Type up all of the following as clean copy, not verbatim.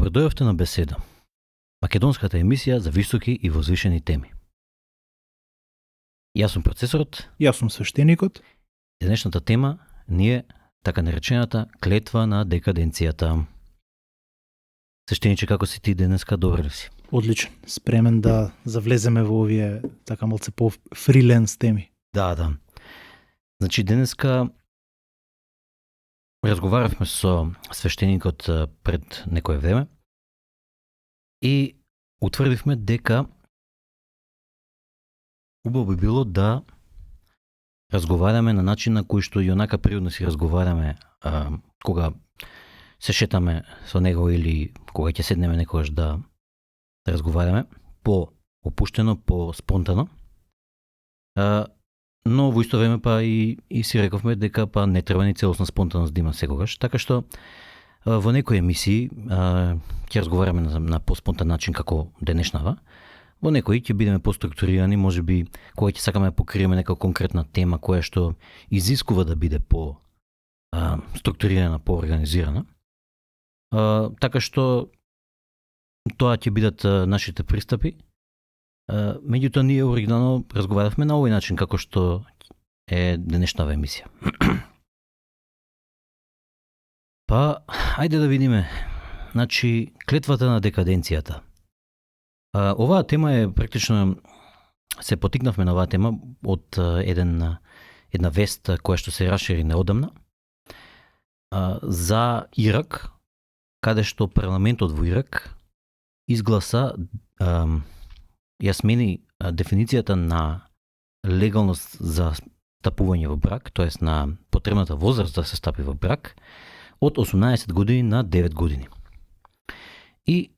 Добро дојавте на Беседа, македонската емисија за високи и возвишени теми. Јас сум процесорот. Јас сум свештеникот. Денешната тема ни е така наречената клетва на декаденцијата. Свештениче, како си ти денеска, добар ли си? Одличен. Спремен да завлеземе во овие така малце по фриленс теми. Да. Значи, денеска разговаравме со свештеникот пред некое време и утврдивме дека убаво би било да разговараме на начин на кој што и онака природно си разговараме кога се шетаме со него или кога ќе седнеме некогаш да разговараме, по-опуштено, по-спонтано. Но во исто време па и си рековме дека па не треба ни целосна спонтаност да има секогаш, така што во некои емисии ќе разговараме на по-спонтан начин како денешнава, во некои ќе бидеме поструктурирани, можеби кога ќе сакаме да покриеме нека конкретна тема која што изискува да биде по структурирана, по-организирана. Така што тоа ќе бидат нашите пристапи. Меѓутоа ние оригинално разговаравме на овој начин како што е денешнава емисија. Па, ајде да видиме. Значи, клетвата на декаденцијата. Оваа тема е практично, се потикнавме на оваа тема од една вест која што се расшири неодамна за Ирак, каде што парламентот во Ирак изгласа ја смени дефиницијата на легалност за стапување во брак, тоест на потребната возраст да се стапи во брак, од 18 години на 9 години. И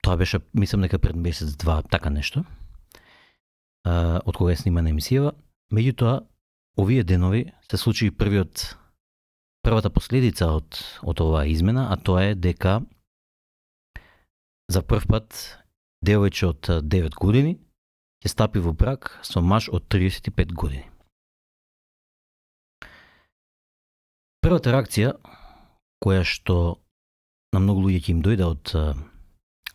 тоа беше, мислам дека пред месец-два, така нешто, од кога е снимана емисијава. Меѓутоа, овие денови се случи првата последица од оваа измена, а тоа е дека за прв пат девојче од 9 години ќе стапи во брак со маж од 35 години. Првата реакција која што на многу луѓе ќе им дојде од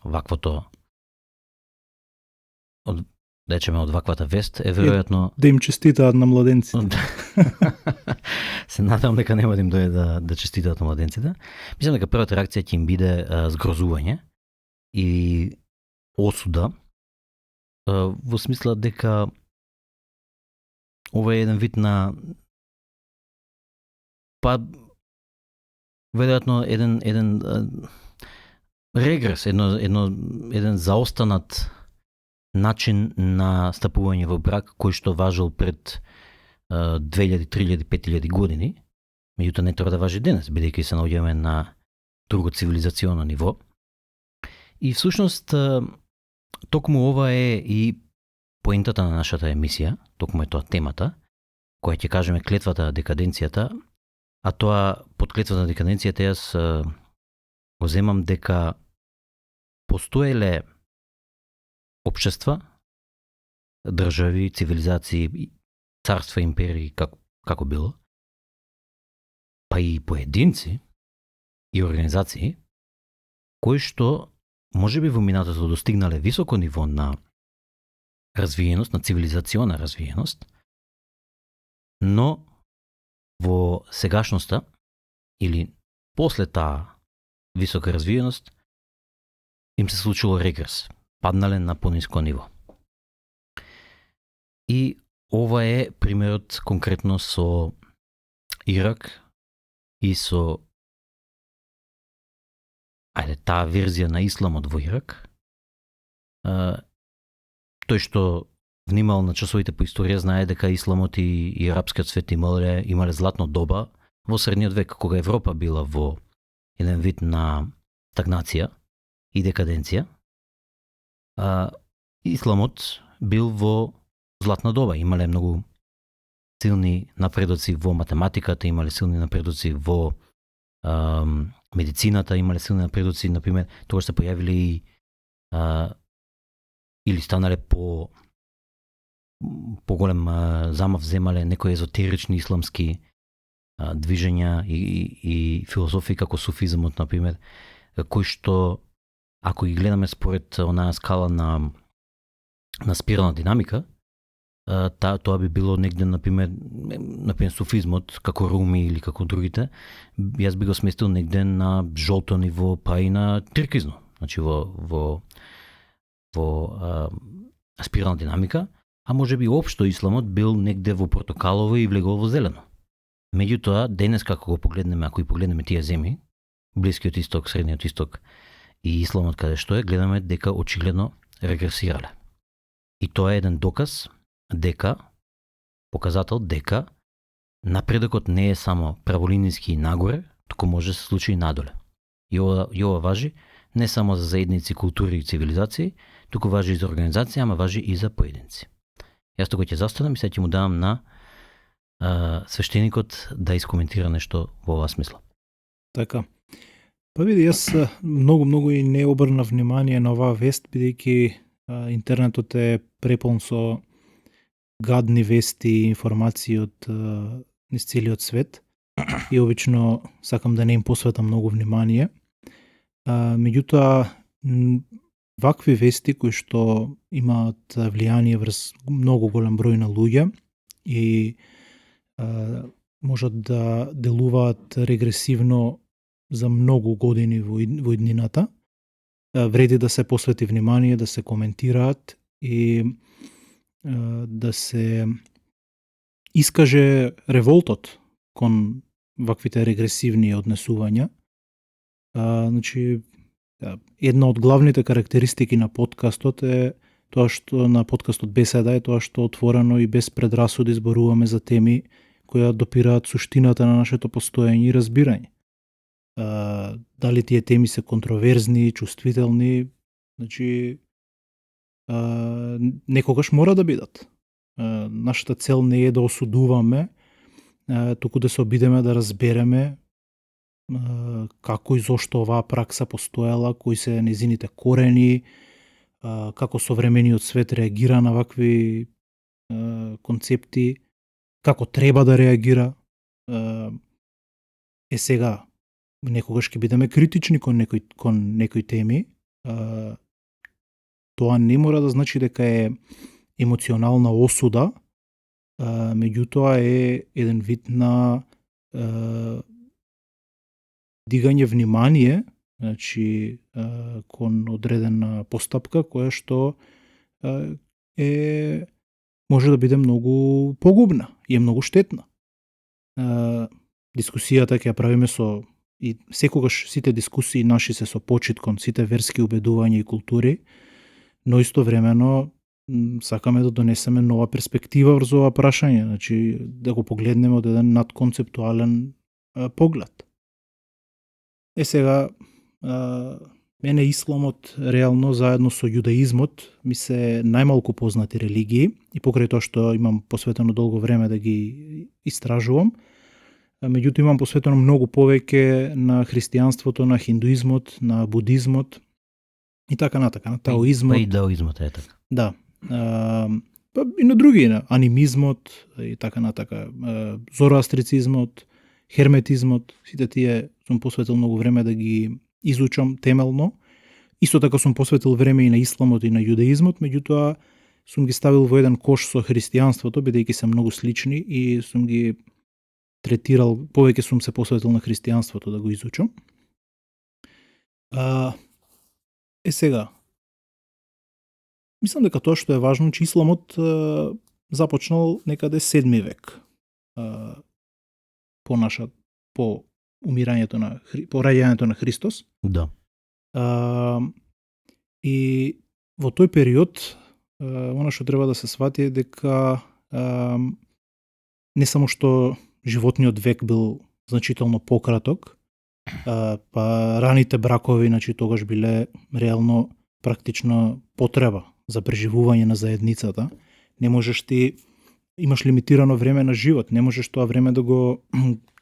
ваквото, од ваквата вест е веројатно да им честитаат на младенците. Се надам дека нема да им дојде да честитаат на младенците. Мислам дека првата реакција ќе им биде згрозување и осуда, во смисла дека ова е еден вид на веројатно еден регрес, еден заостанат начин на стапување во брак кој што важел пред 2000, 3000, 5000 години, меѓутоа не треба да важи денес, бидејќи се наоѓаме на друго цивилизационо ниво. И всушност токму ова е и поентата на нашата емисија, токму е тоа темата, која ќе кажеме клетвата на декаденцијата, а тоа под клетвата на декаденцијата јас го земам дека постоеле општества, држави, цивилизации, царства, империи, како било, па и поединци и организации, кои што можеби во минатото достигнале високо ниво на развиеност, на цивилизациона развиеност, но во сегашноста или после таа висока развиеност им се случило регрес, паднале на пониско ниво. И ова е примерот конкретно со Ирак и со таа верзија на исламот во Ирак. Тој што внимал на часовите по историја знае дека исламот и арапскиот свет имале златно доба во средниот век, кога Европа била во еден вид на стагнација и декаденција. Исламот бил во златна доба, имале многу силни напредоци во математиката, имале силни напредоци во медицината, имале силни напредоци, например, тогаш се појавили или станале поголем замав земале некои езотерични исламски а, движења и филозофии како суфизмот, например, кои што ако ги гледаме според онаа скала на спирална динамика, тоа би било негде, например, суфизмот, како Руми или како другите, јас би го сместил негде на жолто ниво, па и на трикизно. Значи во спирална динамика, а може би општо исламот бил негде во портокалово и влегол во зелено. Меѓутоа, денес како го погледнеме, ако и погледнеме тие земји, Блискиот исток, Средниот исток и исламот каде што е, гледаме дека очигледно регресирале. И тоа е еден доказ дека, показател дека напредокот не е само праволиниски и нагоре, туку може да се случи и надоле. И ова важи не само за заедници, култури и цивилизации, туку важи и за организација, ама важи и за поединци. Јас тука ќе застанам и сега ќе му давам на свештеникот да искоментира нешто во оваа смисла. Така. Па види, јас многу и не обрнав внимание на оваа вест, бидејќи интернетот е преполн со гадни вести и информации од низ целиот свет и обично сакам да не им посветам многу внимание. Меѓутоа, вакви вести кои што имаат влијание врз многу голем број на луѓе и можат да делуваат регресивно за многу години во иднината, вреди да се посвети внимание, да се коментираат и да се искаже револтот кон ваквите регресивни однесувања. Значи, една од главните карактеристики на подкастот е тоа што на подкастот Беседа е тоа што отворено и без предрасуди зборуваме за теми кои допираат суштината на нашето постоење и разбирање. Дали тие теми се контроверзни, чувствителни, значи некогаш мора да бидат. Нашата цел не е да осудуваме, туку да се обидеме да разбереме како и зошто оваа пракса постоела, кои се незините корени, како современиот свет реагира на вакви концепти, како треба да реагира. Сега, некогаш ќе бидеме критични кон некои теми. Тоа не мора да значи дека е емоционална осуда, меѓутоа е еден вид на дигање внимание, значи кон одредена постапка која што може да биде многу погубна и е многу штетна. Дискусијата ќе ја правиме со и секогаш сите дискусии наши се со почит кон сите верски убедувања и култури, но истовремено сакаме да донесеме нова перспектива врз ова прашање, значи да го погледнеме од еден надконцептуален поглед. Сега, мене исламот реално заедно со јудаизмот ми се најмалку познати религии и покрај тоа што имам посветено долго време да ги истражувам, меѓутоа имам посветено многу повеќе на христијанството, на хиндуизмот, на будизмот и така натака, на таоизмот. Па и даоизмот е така. Да. Па и на други, на анимизмот и така натака, зороастрицизмот, херметизмот, сите тие сум посветил многу време да ги изучам темелно. Исто така сум посветил време и на исламот и на јудаизмот, меѓутоа сум ги ставил во еден кош со христијанството, бидејќи се многу слични и сум ги третирал, повеќе сум се посветил на христијанството да го изучам. Сега, мислам дека тоа што е важно, че исламот започнал некаде 7 век. По умирањето по раѓањето на Христос. Да. И во тој период, она што треба да се свати е дека не само што животниот век бил значително пократок, па раните бракови, значи тогаш биле реално практично потреба за преживување на заедницата. Не можеш ти, имаш лимитирано време на живот, не можеш тоа време да го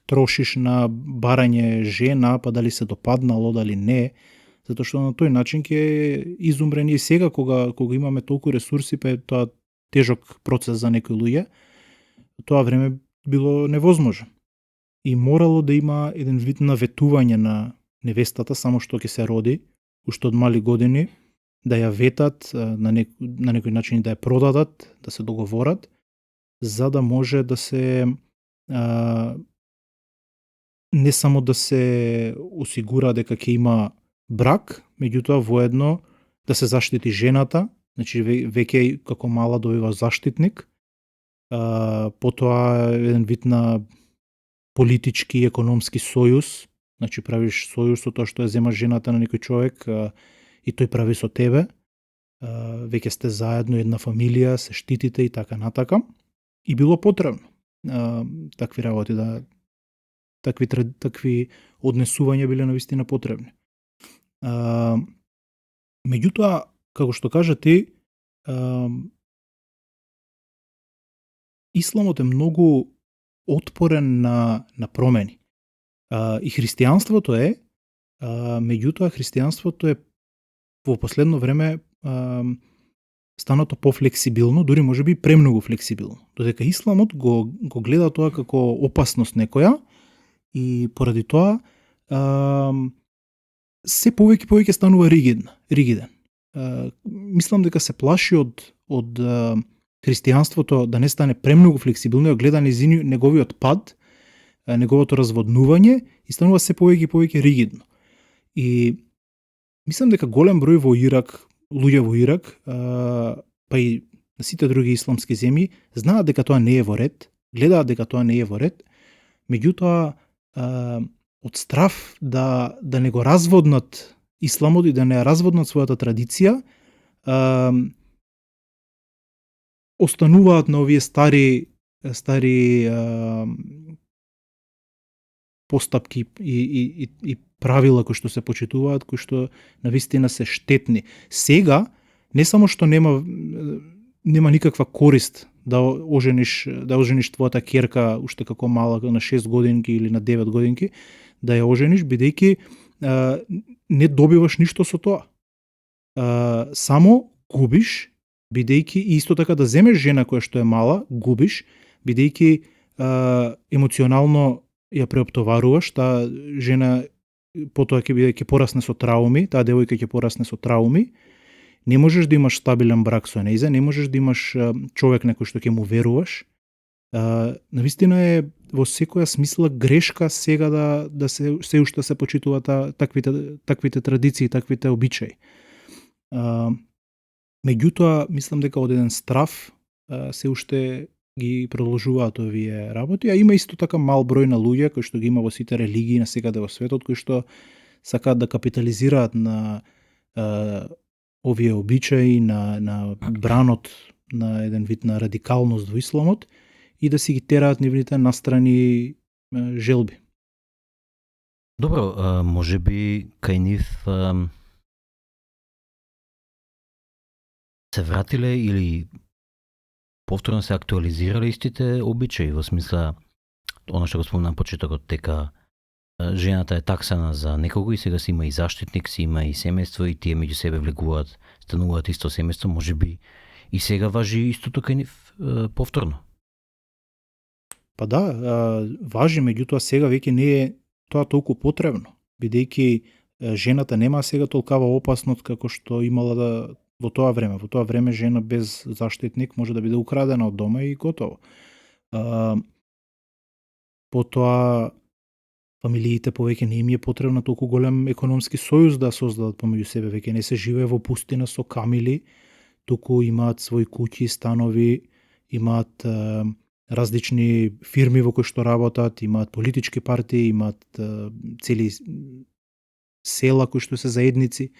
трошиш на барање жена, па дали се допаднало, дали не, затоа што на тој начин ќе изумре. Ние сега кога имаме толку ресурси, па е тоа тежок процес за некои луѓе, тоа време било невозможно. И морало да има еден вид на ветување на невестата само што ќе се роди уште од мали години, да ја ветат, на некој начин да ја продадат, да се договорат, за да може да се не само да се осигура дека ќе има брак, меѓутоа воедно да се заштити жената, значи веќе како мала добива заштитник, потоа еден вид на политички и економски сојуз, значи правиш сојуз со тоа што ја земаш жената на некој човек и тој прави со тебе, веќе сте заедно една фамилија, се штитите и така натака. И било потребно такви работи, да такви однесувања биле навистина потребни. Меѓутоа, како што кажа ти, исламот е многу отпорен на промени. И христијанството е, меѓутоа христијанството е во последно време станато пофлексибилно, дури може би премногу флексибилно. Додека исламот го гледа тоа како опасност некоја и поради тоа се повеќе станува ригиден. Мислам дека се плаши од христијанството да не стане премногу флексибилно, гледа неговиот пад, неговото разводнување и станува се повеќе ригидно. И мислам дека голем број луѓе во Ирак, па и на сите други исламски земји, знаат дека тоа не е во ред, гледаат дека тоа не е во ред, меѓутоа од страф да не го разводнат исламот и да не разводнат својата традиција, остануваат на овие стари постапки и правила кои што се почитуваат, кои што навистина се штетни. Сега не само што нема никаква корист да ожениш твојата ќерка уште како мала, на 6 годинки или на 9 годинки, да ја ожениш, бидејќи не добиваш ништо со тоа. Само губиш, бидејќи исто така да земеш жена која што е мала, губиш, бидејќи емоционално ја преоптоваруваш, таа жена потоа ќе порасне со трауми, таа девојка ќе порасне со трауми, не можеш да имаш стабилен брак со нејза, не можеш да имаш човек на кој што ќе му веруваш. Навистина е во секоја смисла грешка сега да се уште се почитуваат таквите традиции, таквите обичаи. Меѓутоа, мислам дека од еден страф се уште ги продолжуваат овие работи, а има исто така мал број на луѓе кои што ги има во сите религии на секаде во светот, кои што сакаат да капитализираат на овие обичаи, на бранот на еден вид на радикалност во исламот и да си ги тераат нивните настрани желби. Добро, може би кај нив се вратиле или повторно се актуализирале истите обичаи, во смисла, она што го спомнам почетокот, дека жената е таксана за некого и сега си има и заштитник, си има и семејство и тие меѓу себе влегуваат, стануваат исто семејство, може би и сега важи истото кај нив повторно. Па да, важи, меѓутоа сега веќе не е тоа толку потребно, бидејќи жената нема сега толкава опасност како што имала во тоа време. Во тоа време жена без заштитник може да биде украдена од дома и готово. Потоа фамилиите повеќе не им е потребна толку голем економски сојуз да создадат помеѓу себе, веќе не се живее во пустина со камили, туку имаат своји куќи, станови, имаат различни фирми во кои што работат, имаат политички партии, имаат цели села кои што се заедници,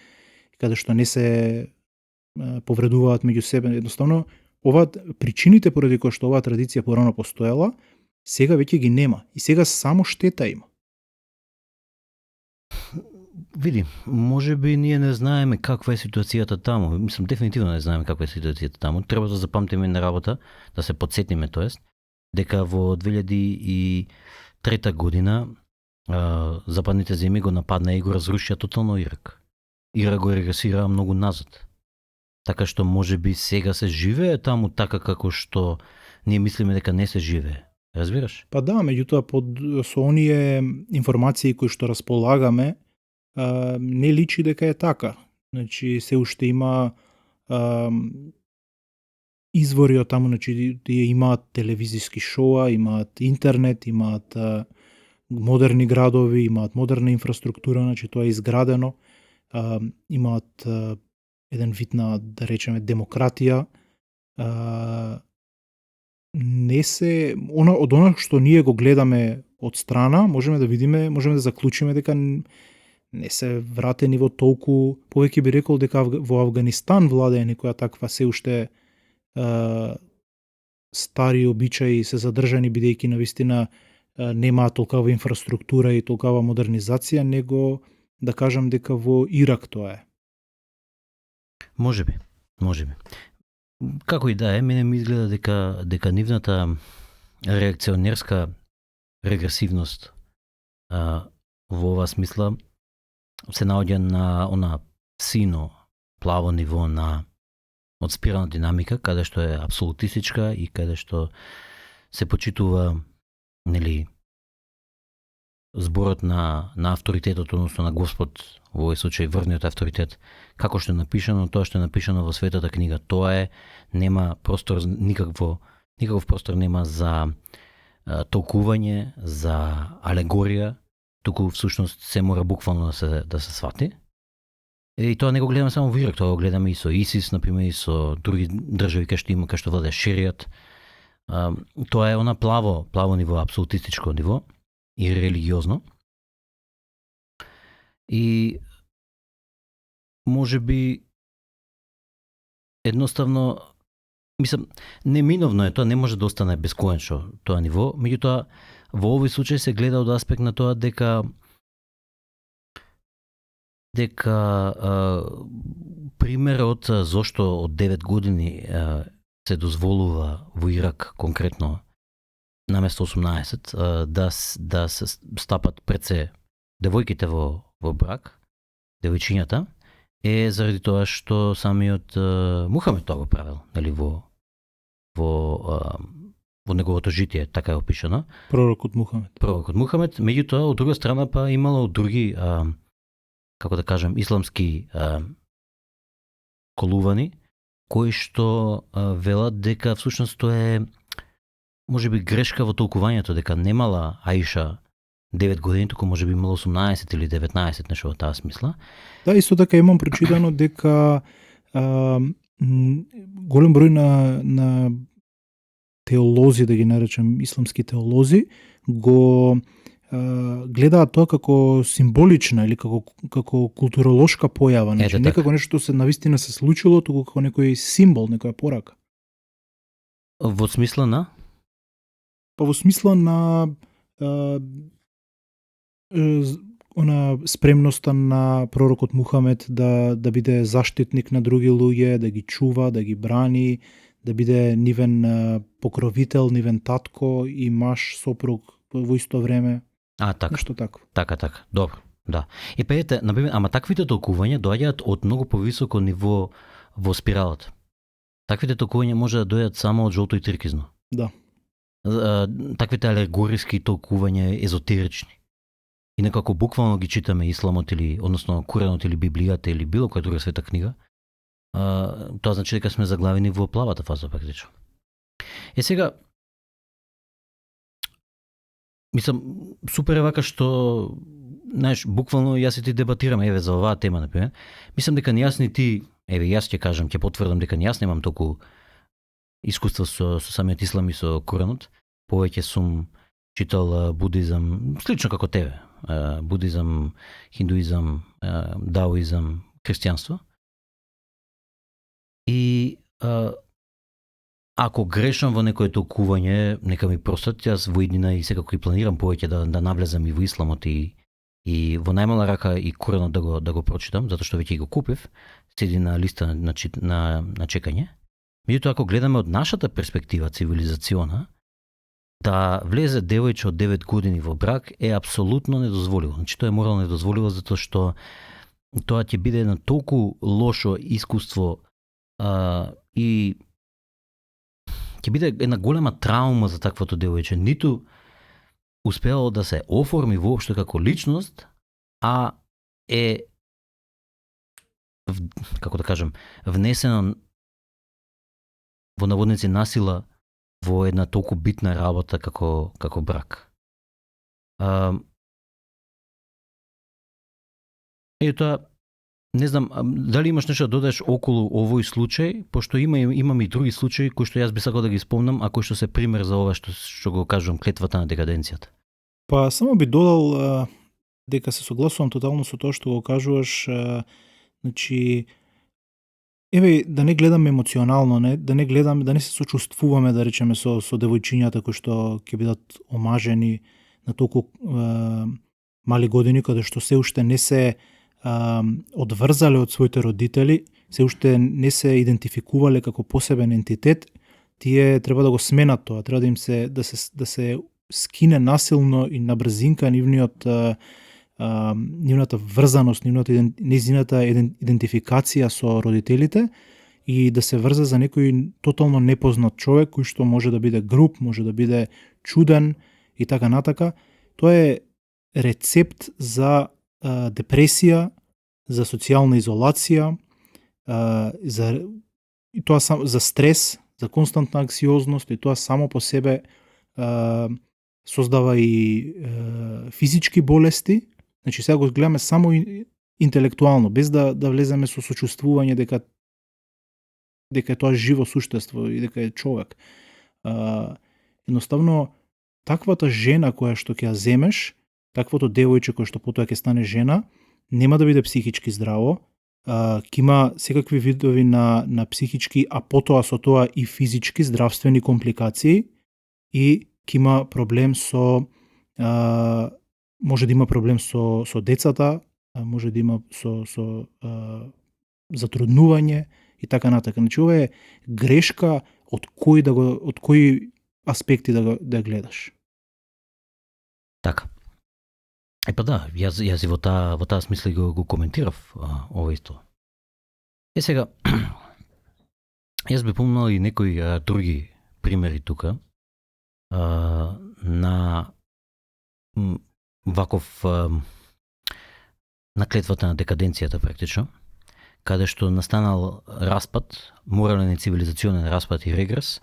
каде што не се повредуваат меѓу себе. Едноставно, причините поради кои што оваа традиција порано постоела, сега веќе ги нема. И сега само штета има. Види, може би ние не знаеме каква е ситуацијата таму. Мислам, дефинитивно не знаеме каква е ситуацијата таму. Треба да запамтиме на работа, да се подсетиме, тоест, дека во 2003 година западните земји го нападна и го разрушија тотално Ирак. Ирак го регресира многу назад. Така што може би сега се живее таму така како што ние мислиме дека не се живее. Разбираш? Па да, меѓутоа со оние информации кои што располагаме, не личи дека е така. Значи се уште има извори од таму, значи тие имаат телевизиски шоа, имаат интернет, имаат модерни градови, имаат модерна инфраструктура, значи тоа е изградено, имаат еден вид на, да речеме, демократија. Не се од она што ние го гледаме од страна, можеме да заклучиме дека не се вратени во толку, повеќе би рекол дека во Авганистан владее некоја таква се уште стари обичаи се задржани, бидејќи навистина немаат толкава инфраструктура и толкава модернизација, него да кажам дека во Ирак тоа е. Може би. Како и да е, мене ми изгледа дека нивната реакционерска регресивност во оваа смисла се наоѓа на она сино плаво ниво на одспирана динамика, каде што е апсолутистичка и каде што се почитува, нели, зборот на авторитетот, односно на Господ, во овој случај врвниот авторитет, како што е напишано, тоа што е напишано во Светата книга, тоа е, нема простор, никаков простор нема за толкување, за алегорија, туку всушност се мора буквално да се свати. И тоа не го гледаме само во Ирак, тоа го гледаме и со ИСИС, например, и со други држави кај што владее шеријат. Тоа е она плаво ниво, апсолутистичко ниво и религиозно. И може би едноставно, мислам, неминовно е, тоа не може да остане бесконечно тоа ниво, меѓутоа во овој случај се гледа од аспект на тоа дека примерот зошто од 9 години се дозволува во Ирак конкретно наместо 18 да се стапат пред се девојките во брак, девојчињата, е заради тоа што самиот Мухамед тоа го правил, нели, во неговото житие, така е опишано. Пророкот Мухамед. Меѓутоа, од друга страна па имало други како да кажем, исламски колувани, кои што велат дека всушност тоа е можеби грешка во толкувањето, дека немала Аиша 9 години, туку може би имала 18 или 19, нешто во таа смисла. Да, исто така имам прочитано дека голем број на теолози, да ги наречем исламски теолози, го гледаат тоа како символична или како културолошка појава, значи не како нешто се навистина се случило, туку како некој символ, некоја порака. Во смисла на? Па во смисла на она спремноста на пророкот Мухамед да биде заштитник на други луѓе, да ги чува, да ги брани, да биде нивен покровител, нивен татко и маж, сопруг во исто време. Така. Нешто такво. Така. Добро. Да. И пеете, например, ама таквите толкувања доаѓаат од многу повисоко ниво во спиралата. Таквите толкувања може да дојдат само од жолто и трикизно. Да. Таквите алегориски толкувања езотерични. И некако буквално ги читаме исламот или, односно Куранот или Библијата или било која друга света книга, тоа значи дека сме заглавени во плавата фаза практично. Сега, мислам, супер е вака што, знаеш, буквално јас и ти дебатираме еве за оваа тема, например. Мислам дека ни јас ни ти, еве јас ќе кажам, ќе потврдам дека ни јас немам толку искуство со самиот ислам и со Куранот. Повеќе сум читал будизам, слично како тебе. Будизам, хиндуизам, даоизам, христијанство. И ако грешам во некое толкување, нека ми простат, јас во иднина и секако и планирам повеќе да навлезам и во исламот и во најмала рака и Куранот да го прочитам, затоа што веќе го купив, седи на листа на чекање. Меѓутоа, ако гледаме од нашата перспектива цивилизациона, да влезе девојче од 9 години во брак е апсолутно недозволиво. Значи, тоа е морално недозволиво затоа што тоа ќе биде едно толку лошо искуство и ќе биде една голема траума за таквото девојче. Ниту успеало да се оформи воопшто како личност, а е како да кажам, внесено во наводници насила во една толку битна работа како брак. Тоа, не знам, дали имаш нешто да додадеш околу овој случај, пошто имам и други случаи кои што јас би сакал да ги спомнам, а кои што се пример за ова што го кажувам, клетвата на декаденцијата. Па само би додал дека се согласувам тотално со тоа што го кажуваш, значи еве да не гледаме емоционално, да не се сочувствуваме, да речеме, со девојчињата кои што ќе бидат омажени на толку мали години, каде што се уште не се одврзале од своите родители, се уште не се идентификувале како посебен ентитет, тие треба да го сменат тоа, треба да им се да се скине насилно и на брзинка нивната врзаност, низината идентификација со родителите и да се врзе за некој тотално непознат човек кој што може да биде груб, може да биде чуден и така натака. Тоа е рецепт за депресија, за социјална изолација, за стрес, за константна анксиозност, и тоа само по себе создава и физички болести. Значи сега го гледаме само интелектуално, без да влеземе со сочувствување дека е тоа живо суштество и дека е човек. Едноставно, таквата жена која што ќе ја земеш, таквото девојче кој што потоа ќе стане жена, нема да биде психички здраво, ќе има секакви видови на психички, а потоа со тоа и физички здравствени компликации и ќе има проблем може да има проблем со децата, може да има со затруднување и така натака. Значи ова е грешка од кои аспекти да гледаш. Така. Па да, јас и во таа смисла го коментирав ова исто. Сега, јас би помнал и некои други примери тука на ваков на клетвата на декаденцијата практично, каде што настанал распад, морален и цивилизационен распад и регрес,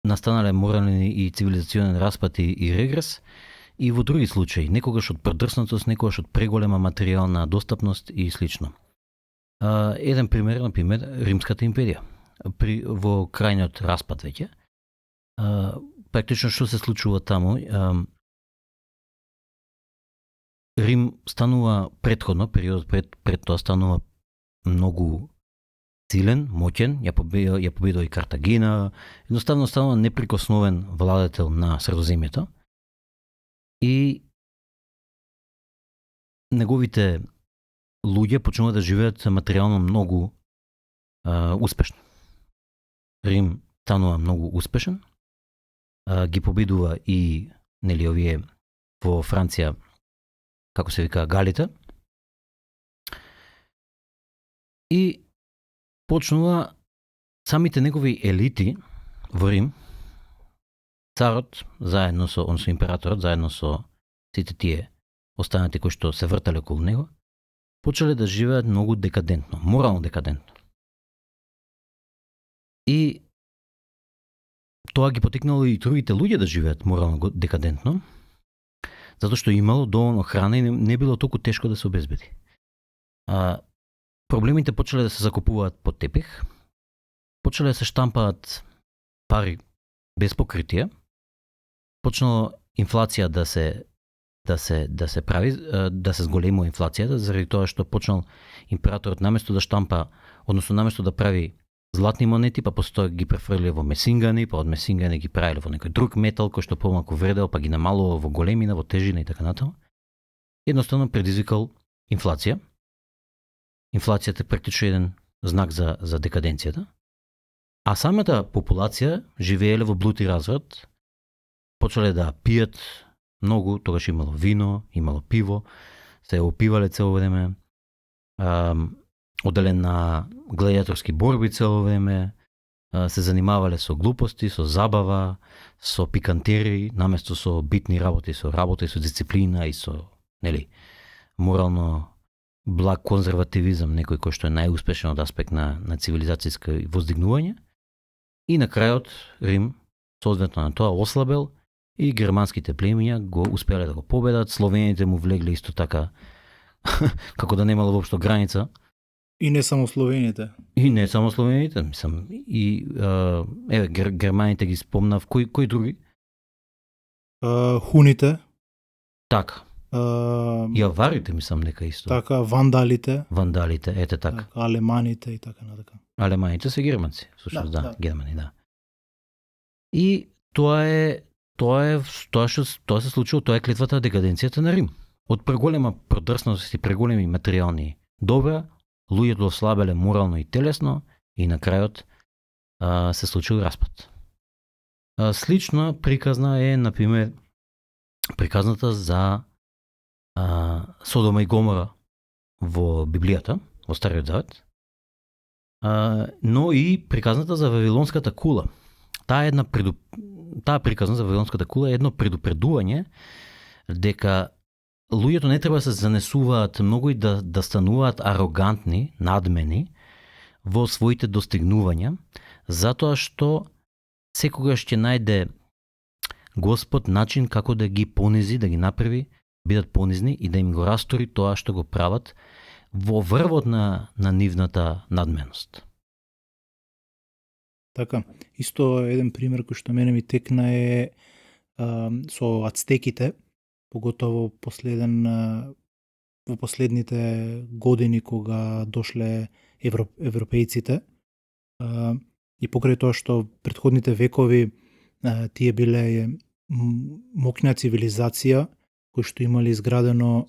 настанале морален и цивилизационен распад и регрес, и во други случаи, некогаш од предрснатост, некогаш од преголема материјална достапност и слично. Еден пример, например, Римската империја. Во крајниот распад веќе, практично што се случува таму, Рим станува предходно, периодот пред тоа станува многу силен, моќен, ја победува и Картагина, едноставно станува неприкосновен владетел на Средоземјето и неговите луѓе почнуваат да живеат материјално многу успешно. Рим станува многу успешен, ги победува и овие во Франција, како се вика, галите, и почнува самите негови елити во Рим, царот заедно со императорот, заедно со сите тие останати кои што се вртале околу него, почеле да живеат многу декадентно, морално декадентно. И тоа ги потикнало и другите луѓе да живеат морално декадентно, затоа што имало доволно храна и не било толку тешко да се обезбеди. Проблемите почеле да се закупуваат под тепих, почеле да се штампаат пари без покритие, почнало инфлација да се прави, да се зголемува инфлацијата, заради тоа што почнал императорот наместо да штампа, односно наместо да прави златни монети, па после тоа ги префрлиле во месингани, па од месингани ги правиле во некој друг метал кој што помалку вредел, па ги намалува во големина, во тежина и така натаму. Едноставно предизвикал инфлација. Инфлацијата е практично еден знак за декаденцијата. А самата популација живееле во блуд и разврат, почеле да пијат многу, тогаш имало вино, имало пиво, се опивале цело време, оделен на гладиаторски борби цело време, се занимавале со глупости, со забава, со пикантери, наместо со битни работи, со дисциплина и со, нели, морално благ конзервативизам, некој кој што е најуспешен од аспект на цивилизацијско воздигнување. И на крајот Рим, соодветно на тоа, ослабел и германските племиња го успеле да го победат. Словените му влегле исто така, како да немало воопшто граница. И не само словените. И не само словените, мислам. И германите ги спомнав. Кои други? Хуните. Така. И аварите, мислам, нека исто. Така, вандалите. Вандалите, ете така. Алеманите и така натака. Алеманите се германци, всушност, да, германи, да. И тоа се случило, тоа е клетвата декаденцијата на Рим. Од преголема продрсност и преголеми материјални добра, луѓето ослабеле морално и телесно и на крајот се случил распад. Слична приказна е, например, приказната за Содома и Гомора во Библијата, во Стариот Завет, но и приказната за Вавилонската кула. Таа приказна за Вавилонската кула е едно предупредување дека луѓето не треба да се занесуваат многу и да стануваат арогантни, надмени во своите достигнувања, затоа што секогаш ќе најде Господ начин како да ги понизи, да ги направи бидат понизни и да им го растори тоа што го прават во врвот на нивната надменост. Така, исто еден пример кој што мене ми текна е со ацтеките, поготово во последните години кога дошле европејците и покрај тоа што претходните векови тие биле моќна цивилизација кои што имали изградено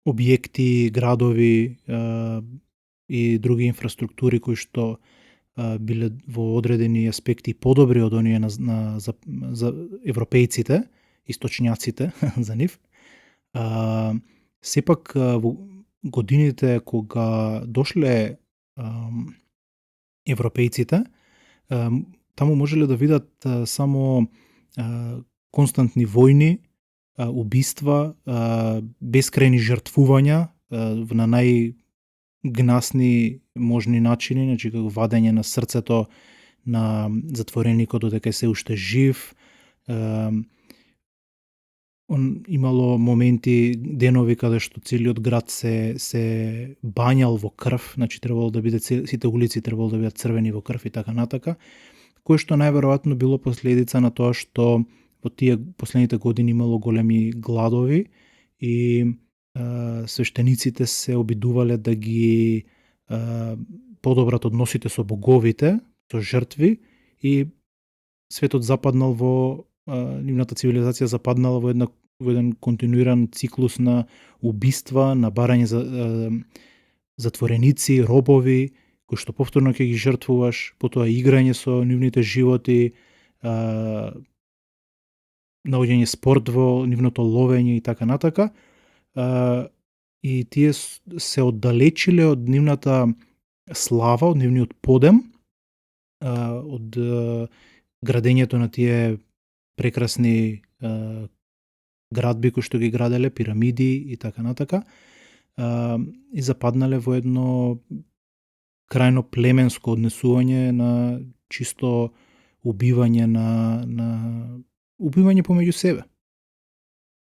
објекти, градови и други инфраструктури кои што биле во одредени аспекти подобри од оние за европејците, источњаците за нив. Сепак во годините кога дошле европејците, таму можеле да видат само константни војни, убиства, бескрајни жртвувања на најгнасни можни начини, значи како вадење на срцето на затвореникот додека е се уште жив. Имало моменти, денови каде што целиот град се бањал во крв, значи требало да биде сите улици требало да бидат црвени во крв и така натака, кој што најверојатно било последица на тоа што во тие последните години имало големи гладови и свештениците се обидувале да ги подобрат односите со боговите, со жртви и светот западнал во нивната цивилизација западнала во еден континуиран циклус на убиства, на барање за затвореници, робови, кои што повторно ќе ги жртвуваш, потоа играње со нивните животи, наоѓање спорт во нивното ловење и така натака. И тие се оддалечиле од нивната слава, од нивниот подем, од градењето на тие прекрасни градби кои што ги граделе, пирамиди и така натака, и западнале во едно крајно племенско однесување на чисто убивање на убивање помеѓу себе.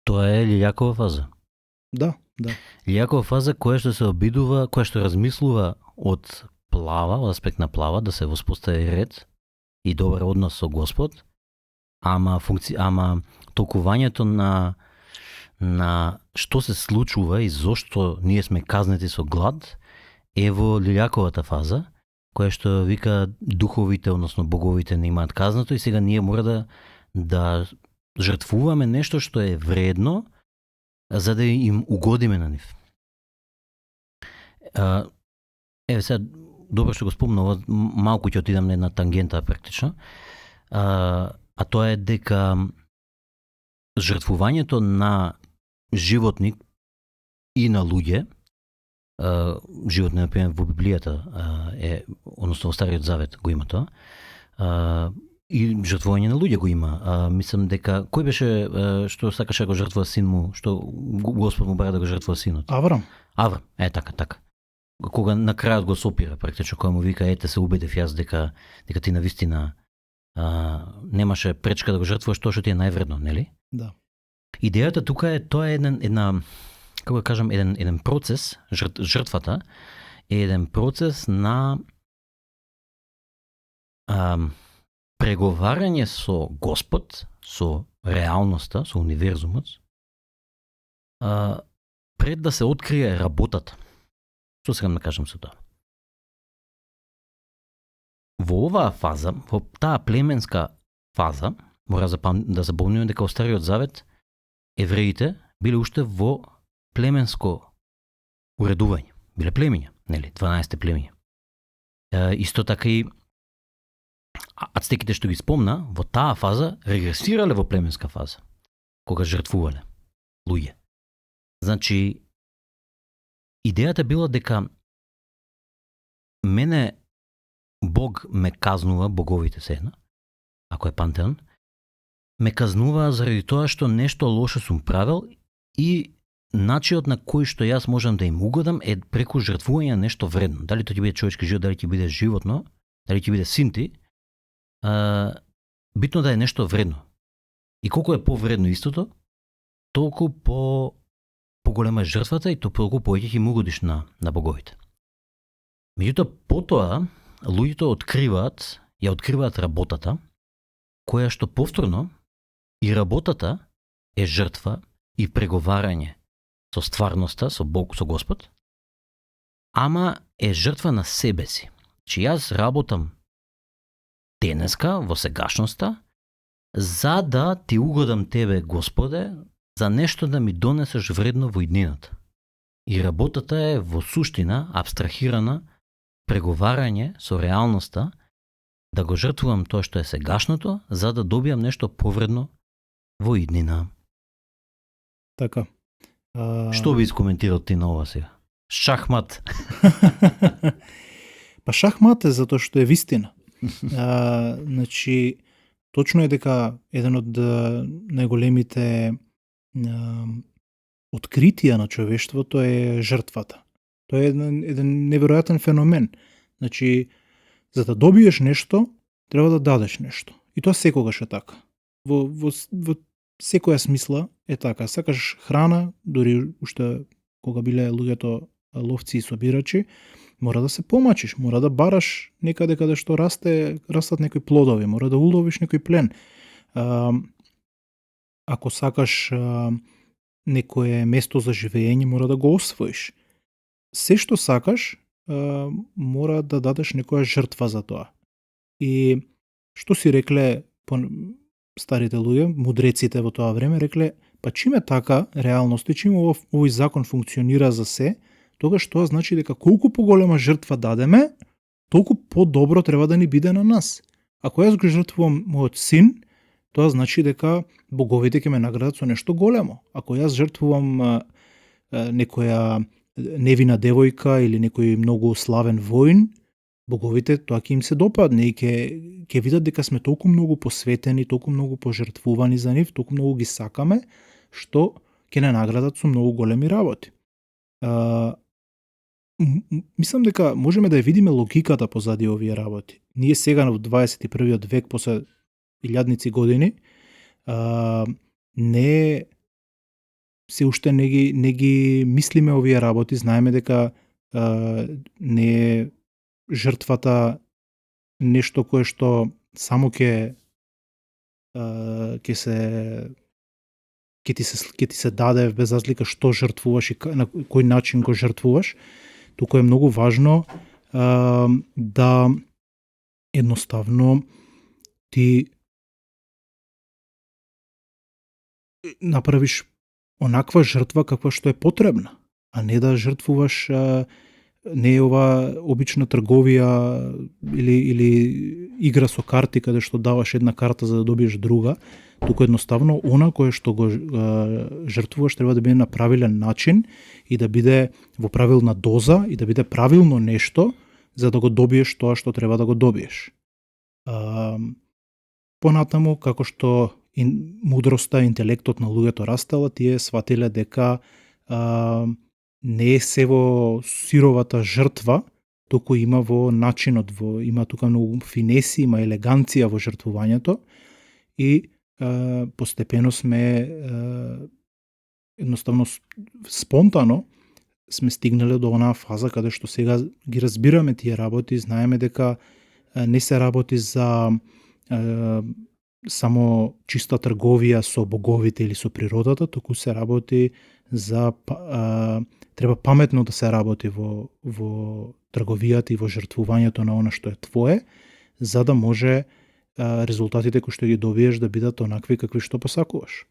Тоа е Лилјакова фаза. Да. Лилјакова фаза која што се обидува, која што размислува од плава, од аспект на плава, да се воспостави ред и добар однос со Господ, ама толкувањето на што се случува и зошто ние сме казнети со глад е во Лилјаковата фаза, која што вика духовите, односно боговите не имаат казнато и сега ние мора да жртвуваме нешто што е вредно за да им угодиме на нив. Сега, добро што го спомнува, малку ќе отидам на една тангента практично, а тоа е дека жртвувањето на животни и на луѓе живот, например, во Библијата односно во Стариот Завет го има тоа. И жртвување на луѓе го има. Мислам дека кој беше што сакаше да го жртвува син му, што Господ му бара да го жртвува синот? Аврам. Аврам, така. Кога на крајот го сопира, практично кој му вика ете се убедев јас дека ти навистина немаше пречка да го жртвуваш тоа што ти е највредно, нели? Да. Идејата тука е тоа е една како да кажам еден процес, жртвата е еден процес на преговарање со Господ, со реалноста, со универзумот, пред да се открие работата. Што сакам да кажам со тоа? Во оваа фаза, во таа племенска фаза, мора да запомниме дека во Стариот Завет евреите биле уште во племенско уредување. Биле племиња, нели? 12 племиња. Исто така и ацтеките што ги спомна, во таа фаза регресирале во племенска фаза, кога жртвувале луѓе. Значи, идејата била дека мене Бог ме казнува, боговите се една, ако е пантеон, ме казнува заради тоа што нешто лошо сум правил и начинот на кој што јас можам да им угодам е преку жртвување на нешто вредно. Дали тоа ќе биде човечки живот, дали ќе биде животно, дали ќе биде син ти, битно да е нешто вредно. И колку е повредно истото, толку поголема е жртвата и толку повеќе ќе им угодиш на боговите. Меѓутоа, потоа, луѓето ја откриваат работата, која што повторно и работата е жртва и преговарање со стварноста, со Бог, со Господ, ама е жртва на себе си. Че јас работам денеска, во сегашноста, за да ти угодам тебе, Господе, за нешто да ми донесеш вредно во иднината. И работата е во суштина абстрахирана преговарање со реалноста, да го жртвувам тоа што е сегашното, за да добијам нешто повредно во иднина. Така. Што би искоментирал ти на ова сега? Шахмат. Па шахмат е затоа што е вистина. Значи, точно е дека еден од најголемите откритија на човештвото е жртвата. Тоа е еден неверојатен феномен. Значи, за да добиеш нешто, треба да дадеш нешто. И тоа секогаш е така. Во секоја смисла е така. Сакаш храна, дури уште кога биле луѓето ловци и собирачи, мора да се помачиш, мора да бараш некаде каде што растат некои плодови, мора да уловиш некој плен. Ако сакаш некое место за живење, мора да го освоиш. Се што сакаш, мора да дадеш некоја жртва за тоа. И што си рекле старите луѓе, мудреците во тоа време, рекле, па чиме така реалност и чиме овој закон функционира за се, тогаш тоа значи дека колку поголема жртва дадеме, толку подобро треба да ни биде на нас. Ако јас го жртвувам мојот син, тоа значи дека боговите ќе ме наградат со нешто големо. Ако јас жртвувам некоја невина девојка или некој многу славен воин, боговите тоа ќе им се допадне и ќе видат дека сме толку многу посветени, толку многу пожртвувани за нив, толку многу ги сакаме, што ќе не наградат со многу големи работи. Мислам дека можеме да ја видиме логиката позади овие работи. Ние сега во 21. век, после илјадници години, се уште не ги мислиме овие работи, знаеме дека не е жртвата нешто кое што само ќе ти се даде без разлика што жртвуваш и на кој начин го жртвуваш. Туку е многу важно да едноставно ти направиш онаква жртва каква што е потребна, а не да жртвуваш не е ова обична трговија или игра со карти каде што даваш една карта за да добиеш друга, туку едноставно она кое што го жртвуваш треба да биде на правилен начин и да биде во правилна доза и да биде правилно нешто за да го добиеш тоа што треба да го добиеш. Понатаму, како што мудроста, интелектот на луѓето растела, тие сватиле дека не е се во сировата жртва, туку има во начинот, има тука многу финеси, има елеганција во жртвувањето и постепено сме едноставно спонтано сме стигнале до онаа фаза каде што сега ги разбираме тие работи, знаеме дека не се работи за само чиста трговија со боговите или со природата, туку се работи за треба паметно да се работи во трговијата и во жртвувањето на она што е твое, за да може резултатите кои што ги добиеш да бидат онакви какви што посакуваш.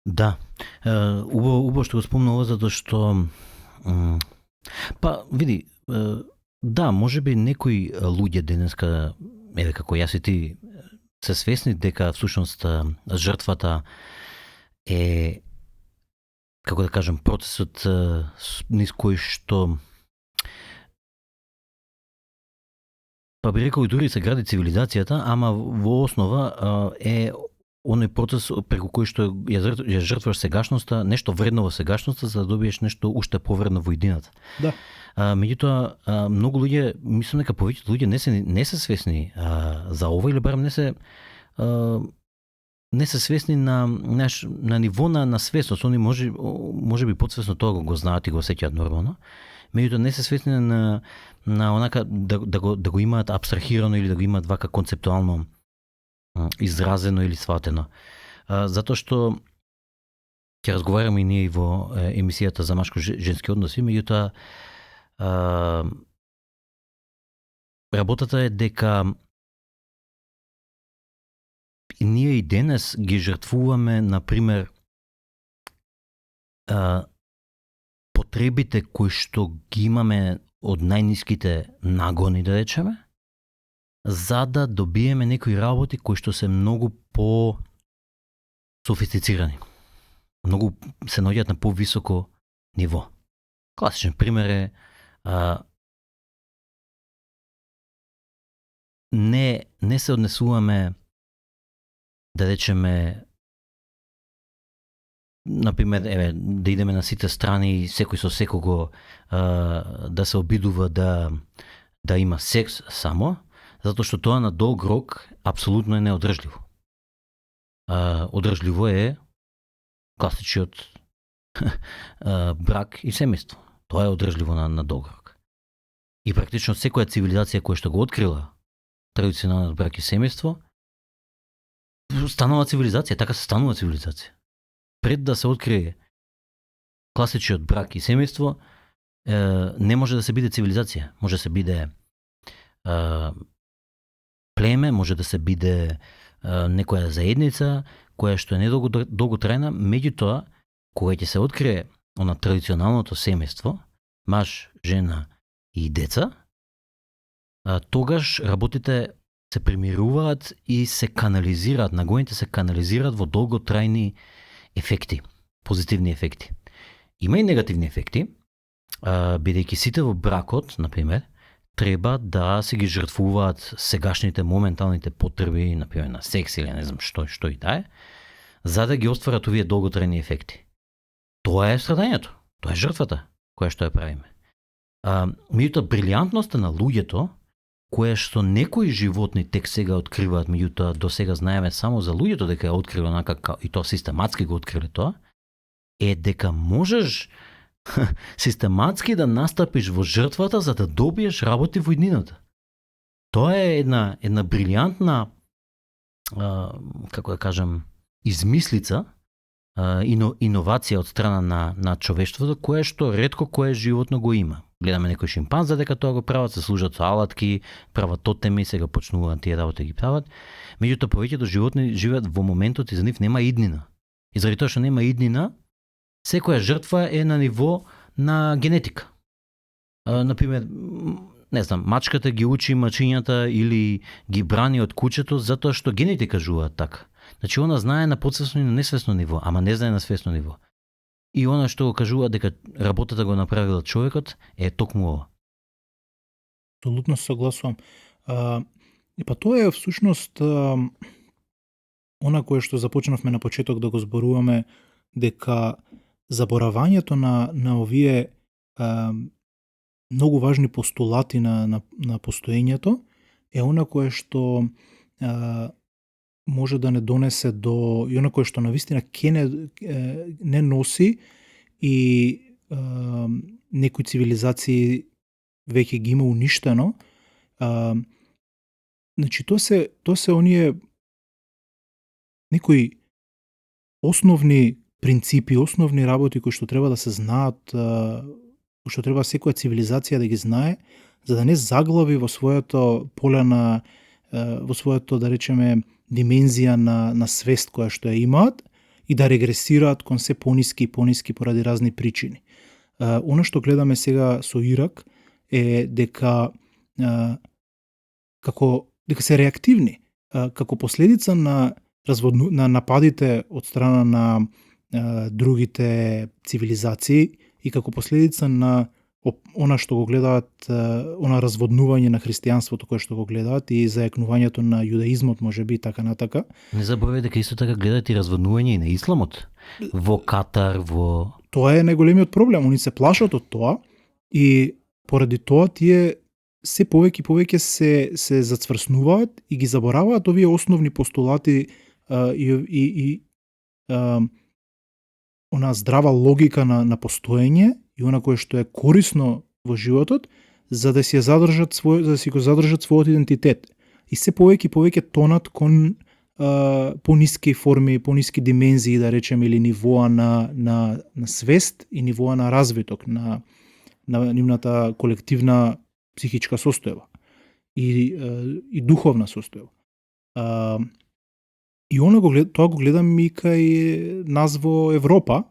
Да, убаво што го спомнува, затоа што види, да, можеби некои луѓе денеска, еве како јас и ти, се свесни дека всушност жртвата е, како да кажам, процесот низ кој што би рекол и дури се гради цивилизацијата, ама во основа е оној процес преку кој што ја жртваш сегашноста, нешто вредно во сегашноста, за да добиеш нешто уште повредно во иднината. Да. Меѓутоа, многу луѓе, мислам дека повеќето луѓе не се свесни за ова, или барем не се свесни на ниво на свесност. Они може би подсвесно тоа го знаат и го сеќаат нормално. Меѓутоа не се свесни на онака да го имаат абстрахирано или да го имаат вака концептуално изразено или сватено. Затоа што ќе разговараме и ние во емисијата за машко-женски односи, меѓутоа работата е дека ние и денес ги жртвуваме, например, потребите кои што ги имаме од најниските нагони, да речеме, за да добиеме некои работи кои што се многу по софистицирани. Многу се наоѓаат на повисоко ниво. Класичен пример е не се однесуваме, да речеме, например, да идеме на сите страни и секој со секого да се обидува да има секс само, затоа што тоа на долг рок апсолутно е неодржливо. Одржливо е класичниот брак и семејство. Тоа е одржливо на долг рок. И практично секоја цивилизација која што го открила традиционалниот брак и семејство, станува цивилизација, така се станува цивилизација. Пред да се открие класичниот брак и семејство, не може да се биде цивилизација. Може да се биде племе, може да се биде некоја заедница која што е недолготрајна, меѓутоа кога ќе се открие она традиционалното семејство, маж, жена и деца, тогаш работите се премируваат и се канализираат, нагоните се канализираат во долготрајни ефекти, позитивни ефекти. Има и негативни ефекти, бидејќи сите во бракот, например, треба да се ги жртвуваат сегашните моменталните потреби, например на секс или не знам што и да е, за да ги остварат овие долготрајни ефекти. Тоа е страдањето, тоа е жртвата која што ја правиме. Меѓутоа, брилијантноста на луѓето, која што некои животни тек сега откриваат, меѓутоа до сега знаеме само за луѓето дека ја открило онака и тоа систематски го откриле тоа, е дека можеш систематски да настапиш во жртвата за да добиеш работи во иднината. Тоа е една брилијантна, како да кажам, измислица, иновација од страна на човештвото, кое што ретко кое животно го има. Гледаме некој шимпанзе дека тоа го прават, се служат со алатки, прават тотеми, сега почнуваат тие работи ги прават. Меѓутоа повеќето животни живеат во моментот и за нив нема иднина. И заради тоа што нема иднина, секоја жртва е на ниво на генетика. Например, не знам, мачката ги учи мачињата или ги брани од кучето затоа што гените кажуваат така. Значи она знае на подсвесно и на несвесно ниво, ама не знае на свесно ниво. И она што го кажува дека работата го направила човекот е токму ова. Апсолутно се согласувам. И па тоа е всушност она кое што започнавме на почеток да го зборуваме, дека заборавањето на овие многу важни постулати на постоењето е она кое што може да не донесе до и она кое што навистина не носи и некои цивилизации веќе ги има уништено. Значи тоа се оние некои основни принципи, основни работи кои што треба да се знаат, кои што треба секоја цивилизација да ги знае, за да не заглави во своето поле во своето, да речеме, димензија на свест која што ја имаат и да регресираат кон се пониски и пониски поради разни причини. Оно што гледаме сега со Ирак е дека дека се реактивни како последица на нападите од страна на другите цивилизации и како последица на она што го гледаат, она разводнување на христијанството кое што го гледаат и зајакнувањето на јудаизмот, можеби така натака. Не забравяј дека исто така гледаат и разводнување и на исламот. Во Катар, во... Тоа е најголемиот проблем. Они се плашат од тоа и поради тоа тие се повеќе и повеќе се зацврснуваат и ги забораваат овие основни постулати и она здрава логика на постоење и она кое што е корисно во животот, за да си го задржат својот идентитет. И се повеќе и повеќе тонат кон пониски форми, пониски димензии, да речеме, или нивоа на свест и нивоа на развиток на нивната колективна психичка состојба и духовна состојба. И тоа го гледам и кај нас во Европа.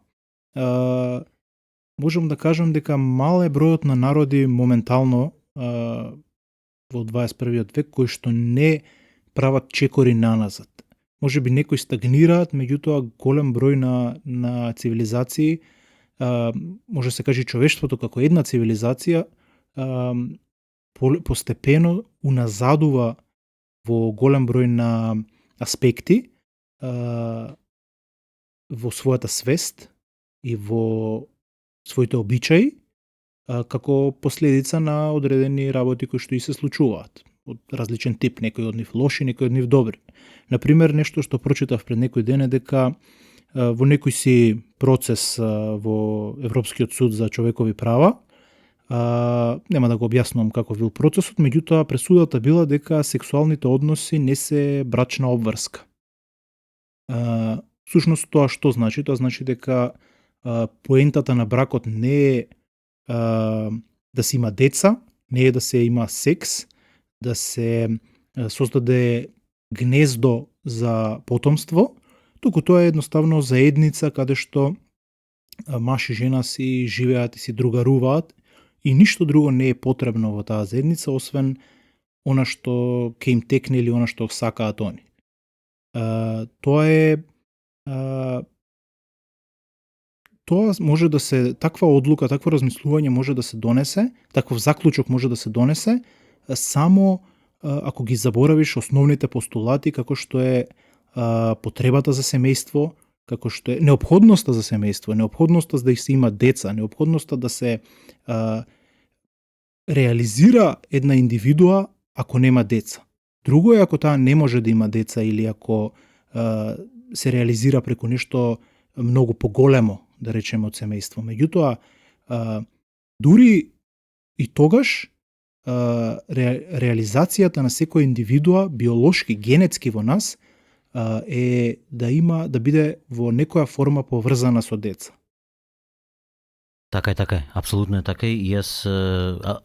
Можам да кажам дека мал е бројот на народи моментално во 21. век кои што не прават чекори наназад. Може би некои стагнираат, меѓутоа голем број на цивилизации, може се каже човештвото како една цивилизација, постепено уназадува во голем број на аспекти во својата свест и во своите обичаи, како последица на одредени работи кои што и се случуваат од различен тип, некои од нив лоши, некои од нив добри. Например, нешто што прочитав пред некој ден е дека во некој си процес во Европскиот суд за човекови права, нема да го објаснувам каков бил процесот, меѓутоа пресудата била дека сексуалните односи не се брачна обврска. Всушност тоа што значи? Тоа значи дека поентата на бракот не е да се има деца, не е да се има секс, да се создаде гнездо за потомство, туку тоа е едноставно заедница каде што маж и жена си живеат и си другаруваат и ништо друго не е потребно во таа заедница, освен она што ќе им текне или она што сакаат они. Тоа е тоа може да се, таква одлука, такво размислување може да се донесе, таков заклучок може да се донесе само ако ги заборавиш основните постулати како што е потребата за семејство, како што е неопходноста за семејство, неопходноста да се има деца, неопходноста да се реализира една индивидуа ако нема деца. Друго е ако таа не може да има деца или ако се реализира преку нешто многу поголемо, да речеме, од семејство. Меѓутоа, дури и тогаш реализацијата на секоја индивидуа, биолошки, генетски во нас, е да биде во некоја форма поврзана со деца. Така е, апсолутно е така и јас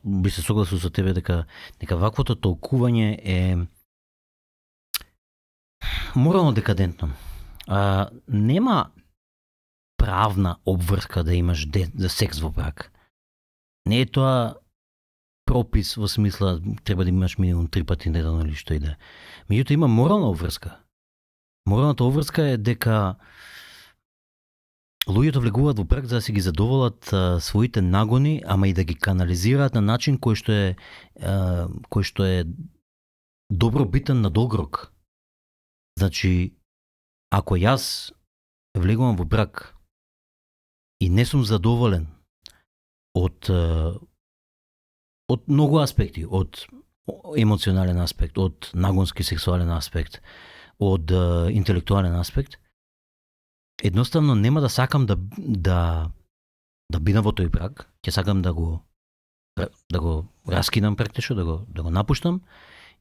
би се согласил со тебе дека ваквото толкување е морално декадентно. Нема правна обврска да имаш за секс во брак. Не е тоа пропис во смисла треба да имаш минимум 3 пати неделно или што и да. Меѓутоа има морална обврска. Моралната обврска е дека луѓето влегуваат во брак за да си ги задоволат своите нагони, ама и да ги канализираат на начин кој што е добробитен на долг рок. Значи, ако јас влегувам во брак и не сум задоволен од многу аспекти, од емоционален аспект, од нагонски сексуален аспект, од интелектуален аспект, едноставно нема да сакам да бидам во тој брак, ќе сакам да го раскинам практично, да го напуштам,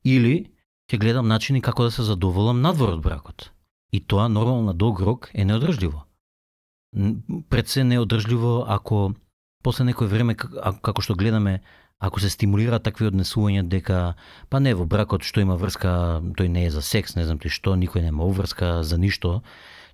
или ќе гледам начини како да се задоволам надвор од бракот. И тоа нормално на долг рок е неодржливо. Пред се неодржливо ако после некој време, како што гледаме, ако се стимулираат такви однесувања дека па не, во бракот што има врска, тој не е за секс, не знам ти што, никој нема обврска за ништо,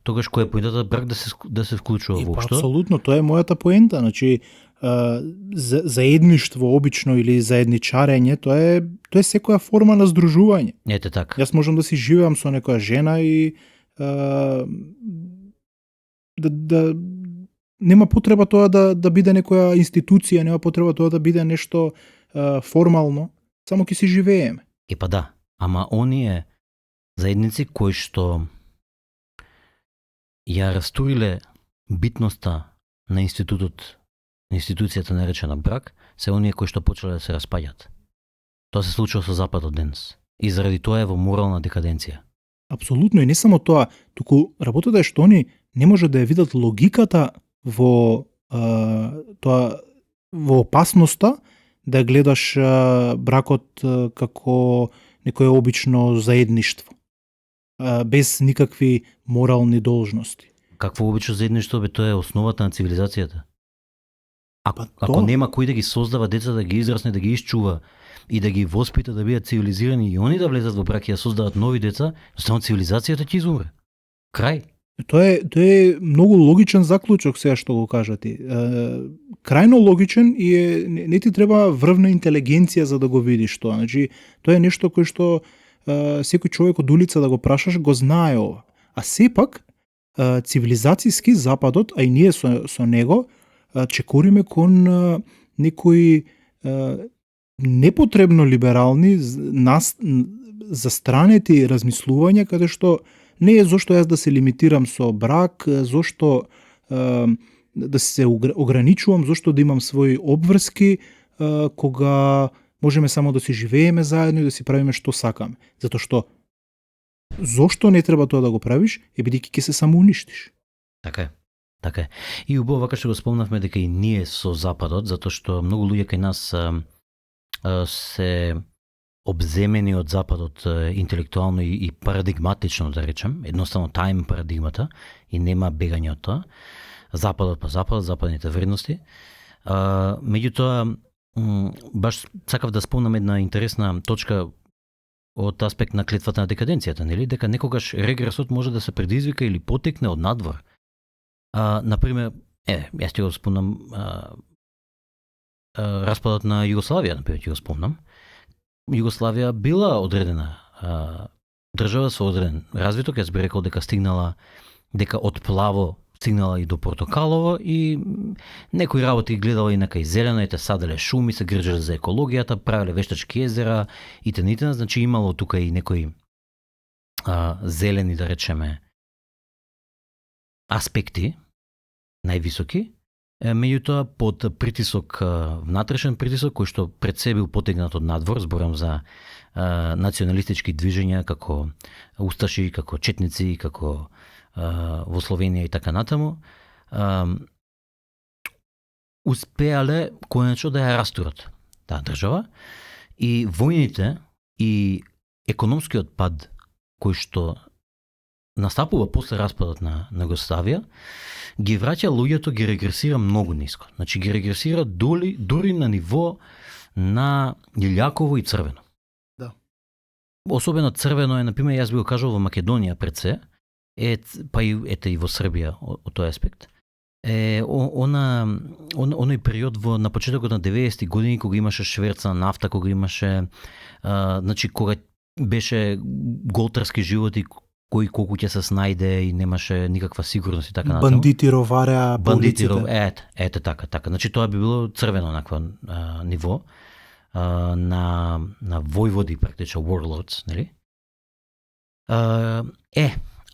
тогаш кој е поентата брак да се вклучува воопшто? Апсолутно, тоа е мојата поента, значи заедништво обично или заедничарење, тоа е секоја форма на здружување. Ете така. Јас можам да си живеам со некоја жена и нема потреба тоа да биде некоја институција, нема потреба тоа да биде нешто формално, само ќе си живееме. Па да, ама оние заедници кои што ја растуриле битноста на институцијата наречена брак, се оние кои што почеле да се распаѓаат. Тоа се случува со Западот денес. И заради тоа е во морална декаденција. Апсолутно, и не само тоа, туку работата е што они не може да ја видат логиката во опасноста да гледаш бракот како некое обично заедништво, без никакви морални должности. Какво обично заедништво бе, тоа е основата на цивилизацијата. Ако нема кој да ги создава деца, да ги израсне, да ги изчува и да ги воспита да бидат цивилизирани и они да влезат во брак и да создават нови деца, само цивилизацијата ќе изумре. Крај. Тоа е многу логичен заклучок сега што го кажати. Крајно логичен и не ти треба врвна интелигенција за да го видиш тоа. Значи, тоа е нешто кој што секој човек од улица да го прашаш го знае ова. А сепак цивилизацијски Западот, а и ние со него чекориме кон некои непотребно либерални застранети размислувања каде што не е зошто јас да се лимитирам со брак, зошто да се ограничувам, зошто да имам своји обврски, кога можеме само да си живееме заедно и да си правиме што сакаме. Затоа што зошто не треба тоа да го правиш, бидејќи ќе се самоуништиш. Така е. Така е. И убаво вака што го спомнавме дека и ние со Западот, затоа што многу луѓе кај нас се обземени од Западот интелектуално и парадигматично, да речем, едноставно таа им парадигмата и нема бегање од тоа. Западот па Запад, западните вредности. Меѓутоа, баш сакав да спомнам една интересна точка од аспект на клетвата на декаденцијата, нели? Дека некогаш регресот може да се предизвика или потекне од надвор. Например, јас ќе го спомнам распадот на Југославија, например, ќе го спомнам. Југославија била одредена држава со одреден развиток, јас би рекол дека од плаво стигнала и до портокалово и некои работи гледала и на кај зелено, ете саделе шуми, се грижеле за екологијата, правеле вештачки езера и т.н. Значи имало тука и некои зелени, да речеме, аспекти највисоки, меѓутоа под притисок, внатрешен притисок кој што пред се бил потегнат од надвор, зборам за националистички движења како усташи, како четници, како во Словенија и така натаму, успеале конечно да ја растурат таа држава и војните и економскиот пад кој што настапува после распадот на Југославија, ги враќа луѓето, ги регресира многу ниско. Значи ги регресира дури на ниво на Илјаково и Црвено. Да. Особено Црвено е, например, јас би го кажал во Македонија пред се, па и и во Србија од тој аспект. Оној период на почетокот на 90-ти години кога имаше шверца на нафта, кога имаше значи кога беше голтарски живот и кој колку ќе се снајде и немаше никаква сигурност и така натаму. Бандити роваря по улиците. Ете така. Значи тоа би било црвено накво ниво на војводи практично warlords, нели?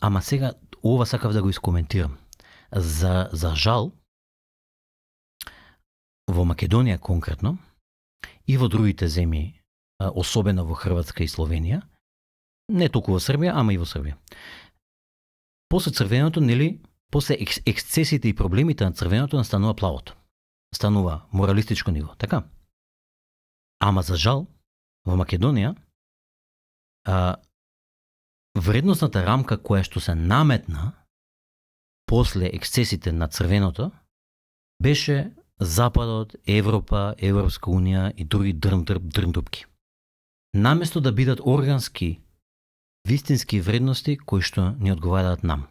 Ама сега ова сакав да го искоментирам. За жал во Македонија конкретно и во другите земји, особено во Хрватска и Словенија, не толку во Србија, ама и во Србија. После црвеното, нели, после ексцесите и проблемите на црвеното настанува плавото. Станува моралистичко ниво, така? Ама за жал, во Македонија, вредносната рамка која што се наметна после ексцесите на црвеното беше Западот, Европа, Европска унија и други дрндупки. Наместо да бидат органски, вистински вредности кои што ни одговараат нам.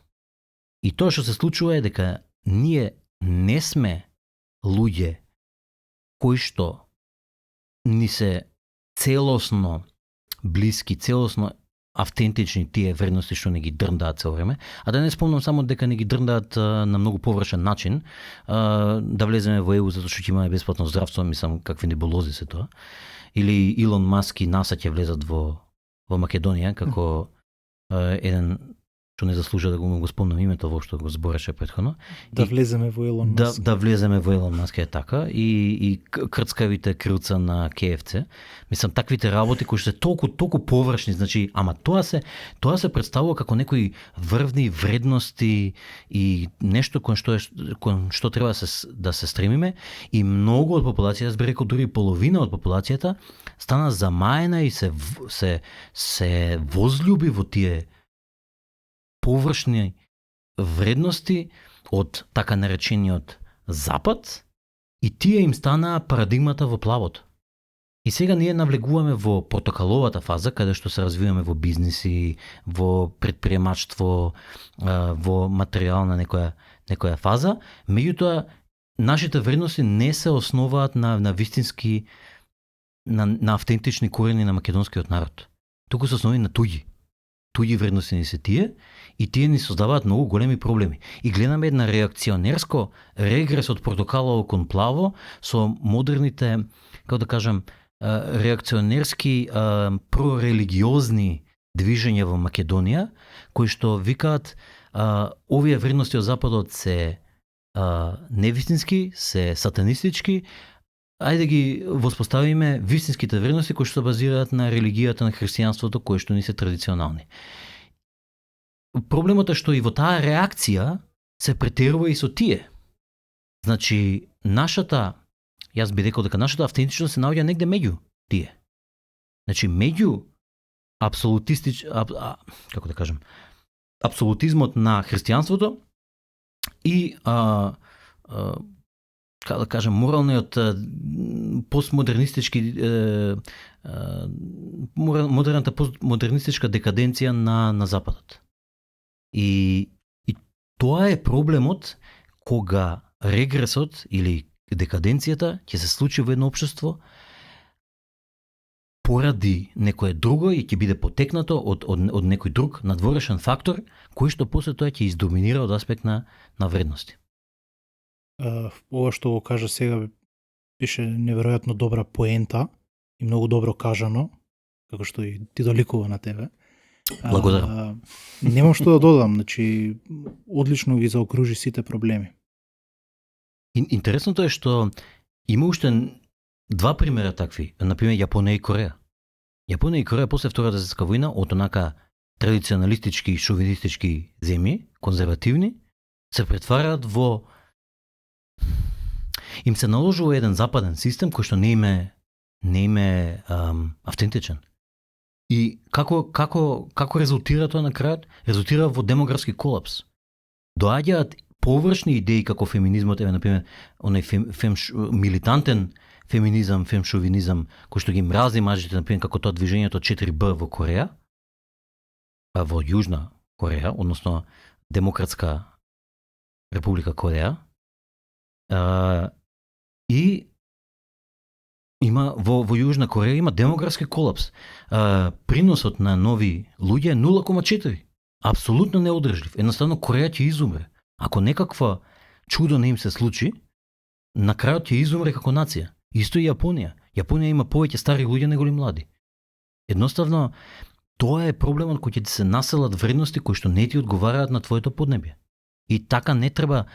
И тоа што се случува е дека ние не сме луѓе кои што ни се целосно блиски, целосно автентични тие вредности што не ги дрндаат цело време, а да не спомнам само дека не ги дрндаат на многу површен начин, да влеземе во ЕУ затоа што ќе имаме бесплатно здравство, мислам какви небулози се тоа, или Илон Маск и НАСА ќе влезат во Македонија како еден што не заслужа да го спомнам името воопшто го збореше претходно. Да влеземе во Илон Маск. Да влеземе во Илон Маск е така и крцкавите крилца на КФЦ. Мислам таквите работи кои се толку површни, значи, ама тоа се представува како некои врвни вредности и нешто кон што треба да се стремиме, и многу од популацијата, би рекол дури половина од популацијата стана замаена и се возлюби во тие површни вредности од така наречениот Запад, и тие им станаа парадигмата во плавото. И сега ние навлегуваме во портокаловата фаза, каде што се развиваме во бизниси, во предприемачство, во материјална некоја фаза, меѓутоа нашите вредности не се основаат на вистински, на автентични корени на македонскиот народ. Туку се основи на туѓи вредности ни се тие, и тие ни создаваат многу големи проблеми. И гледаме една реакционерско регрес од портокалово кон плаво со модерните, како да кажам, реакционерски прорелигиозни движења во Македонија, кои што викаат овие вредности од Западот се невистински, се сатанистички, ајде ги воспоставиме вистинските вредности кои што базираат на религијата на христијанството, кои што ни се традиционални. Проблемот е што и во таа реакција се претерува и со тие. Значи, јас би рекол дека нашата автентичност се наоѓа негде меѓу тие. Значи, меѓу апсолутизмот на христијанството и како да кажем, моралниот постмодернистички модерната постмодернистичка декаденција на Западот. И тоа е проблемот кога регресот или декаденцијата ќе се случи во едно општество поради некое друго и ќе биде потекнато од некој друг надворешен фактор кој што после тоа ќе издоминира од аспект на вредности. Ова што го кажа сега беше неверојатно добра поента и многу добро кажано, како што и ти доликува на тебе. Благодарам. Немам што да додам, значи одлично ги заокружи сите проблеми. Интересното е што има уште два примера такви, например Јапонија и Кореја. Јапонија и Кореја после Втората светска војна од онака традиционалистички, шовинистички земји, конзервативни, се претвараат во им се наложува еден западен систем кој што не им е автентичен. И како резултира тоа на крајот? Резултира во демографски колапс. Доаѓаат површни идеи како феминизмот, например, онај милитантен феминизам, фемшовинизам, кој што ги мрази мажите, например, како тоа движењето 4Б во Кореја, во Јужна Кореја, односно Демократска Република Кореја, и има во Јужна Кореја има демографски колапс. Приносот на нови луѓе е 0,4. Апсолутно неодржлив. Едноставно Кореја ќе изумре. Ако некаква чудо не им се случи, на крајот ќе изумре како нација. Исто и Јапонија. Јапонија има повеќе стари луѓе неголи млади. Едноставно, тоа е проблемот кој ќе ти се населат вредности кои што не ти одговараат на твоето поднебје. И така не треба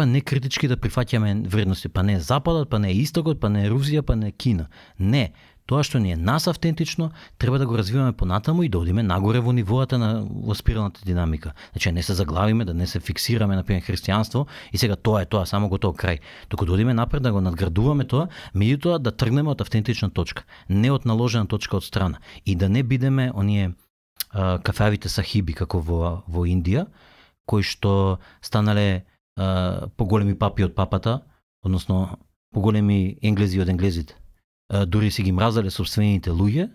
некритички да прифаќаме вредности, па не е Западот, па не е Истокот, па не е Русија, па не е Кина. Не, тоа што ни е нас автентично, треба да го развиваме понатаму и да одиме нагоре во нивоата во спиралната динамика. Значи не се заглавиме, да не се фиксираме на пример христијанство и сега тоа е тоа, само готово крај. Туку да одиме напред да го надградуваме тоа, меѓутоа да тргнеме од автентична точка, не од наложена точка од страна и да не бидеме оние кафявите сахиби како во Индија, кои што станале поголеми папи од папата, односно поголеми енглези од енглезите. Дури си ги мразале собствените луѓе,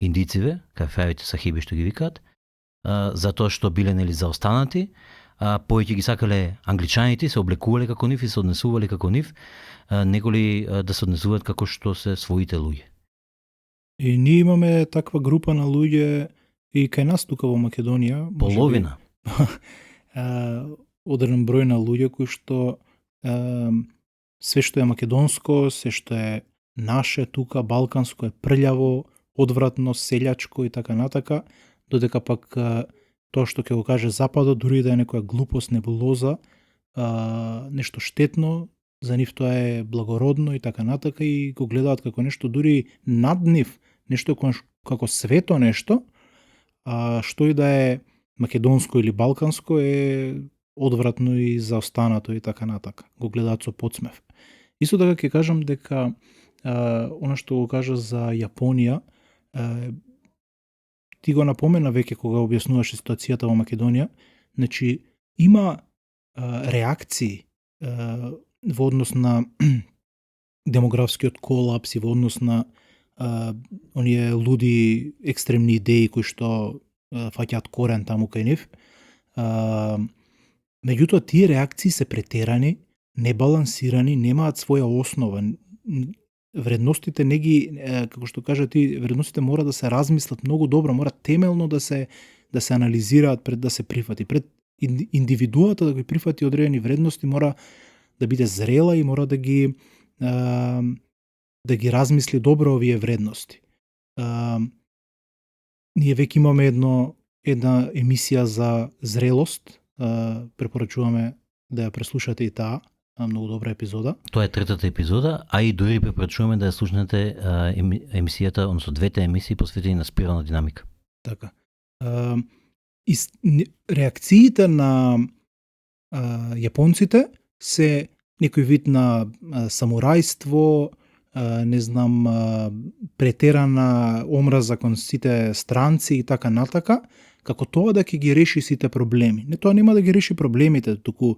индициве, кафявите сахиби што ги викаат, затоа што биле нели заостанати, повеќе ги сакале англичаните, се облекувале како нив и се однесувале како нив, неколи да се однесуваат како што се своите луѓе. И ние имаме таква група на луѓе и кај нас тука во Македонија. Половина. Одреден број на луѓе кои што све што е македонско, се што е наше тука, балканско е прљаво, одвратно, селјачко и така натака, додека пак тоа што ќе го каже Западот, дури да е некоја глупост, небулоза, нешто штетно, за нив тоа е благородно и така натака и го гледаат како нешто дури над нив, нешто како свето нешто, што и да е македонско или балканско е одвратно и заостанато и така натака. Го гледаат со подсмев. Исто така ќе кажам дека она што го кажа за Јапонија, ти го напомена веќе кога објаснуваше ситуацијата во Македонија, значи има реакции во однос на демографскиот колапс и во однос на оние луди екстремни идеи кои што фаќаат корен таму кај нив. Меѓутоа тие реакции се претерани, небалансирани, немаат своја основа. Вредностите не ги, како што кажа ти, вредностите мора да се размислат многу добро, мора темелно да се анализираат пред да се прифати. Пред индивидуата да ги прифати одредени вредности мора да биде зрела и мора да ги размисли добро овие вредности. Ние веќе имаме една емисија за зрелост, препорачуваме да ја преслушате и таа, многу добра епизода. Тоа е третата епизода, а и дури препорачуваме да ја слушнете емисијата, односно двете емисии посветени на спирална динамика. Така. Реакциите на јапонците се некој вид на самурајство, не знам, претерана омраза кон сите странци и така натака, како тоа да ќе ги реши сите проблеми. Не, тоа нема да ги реши проблемите, туку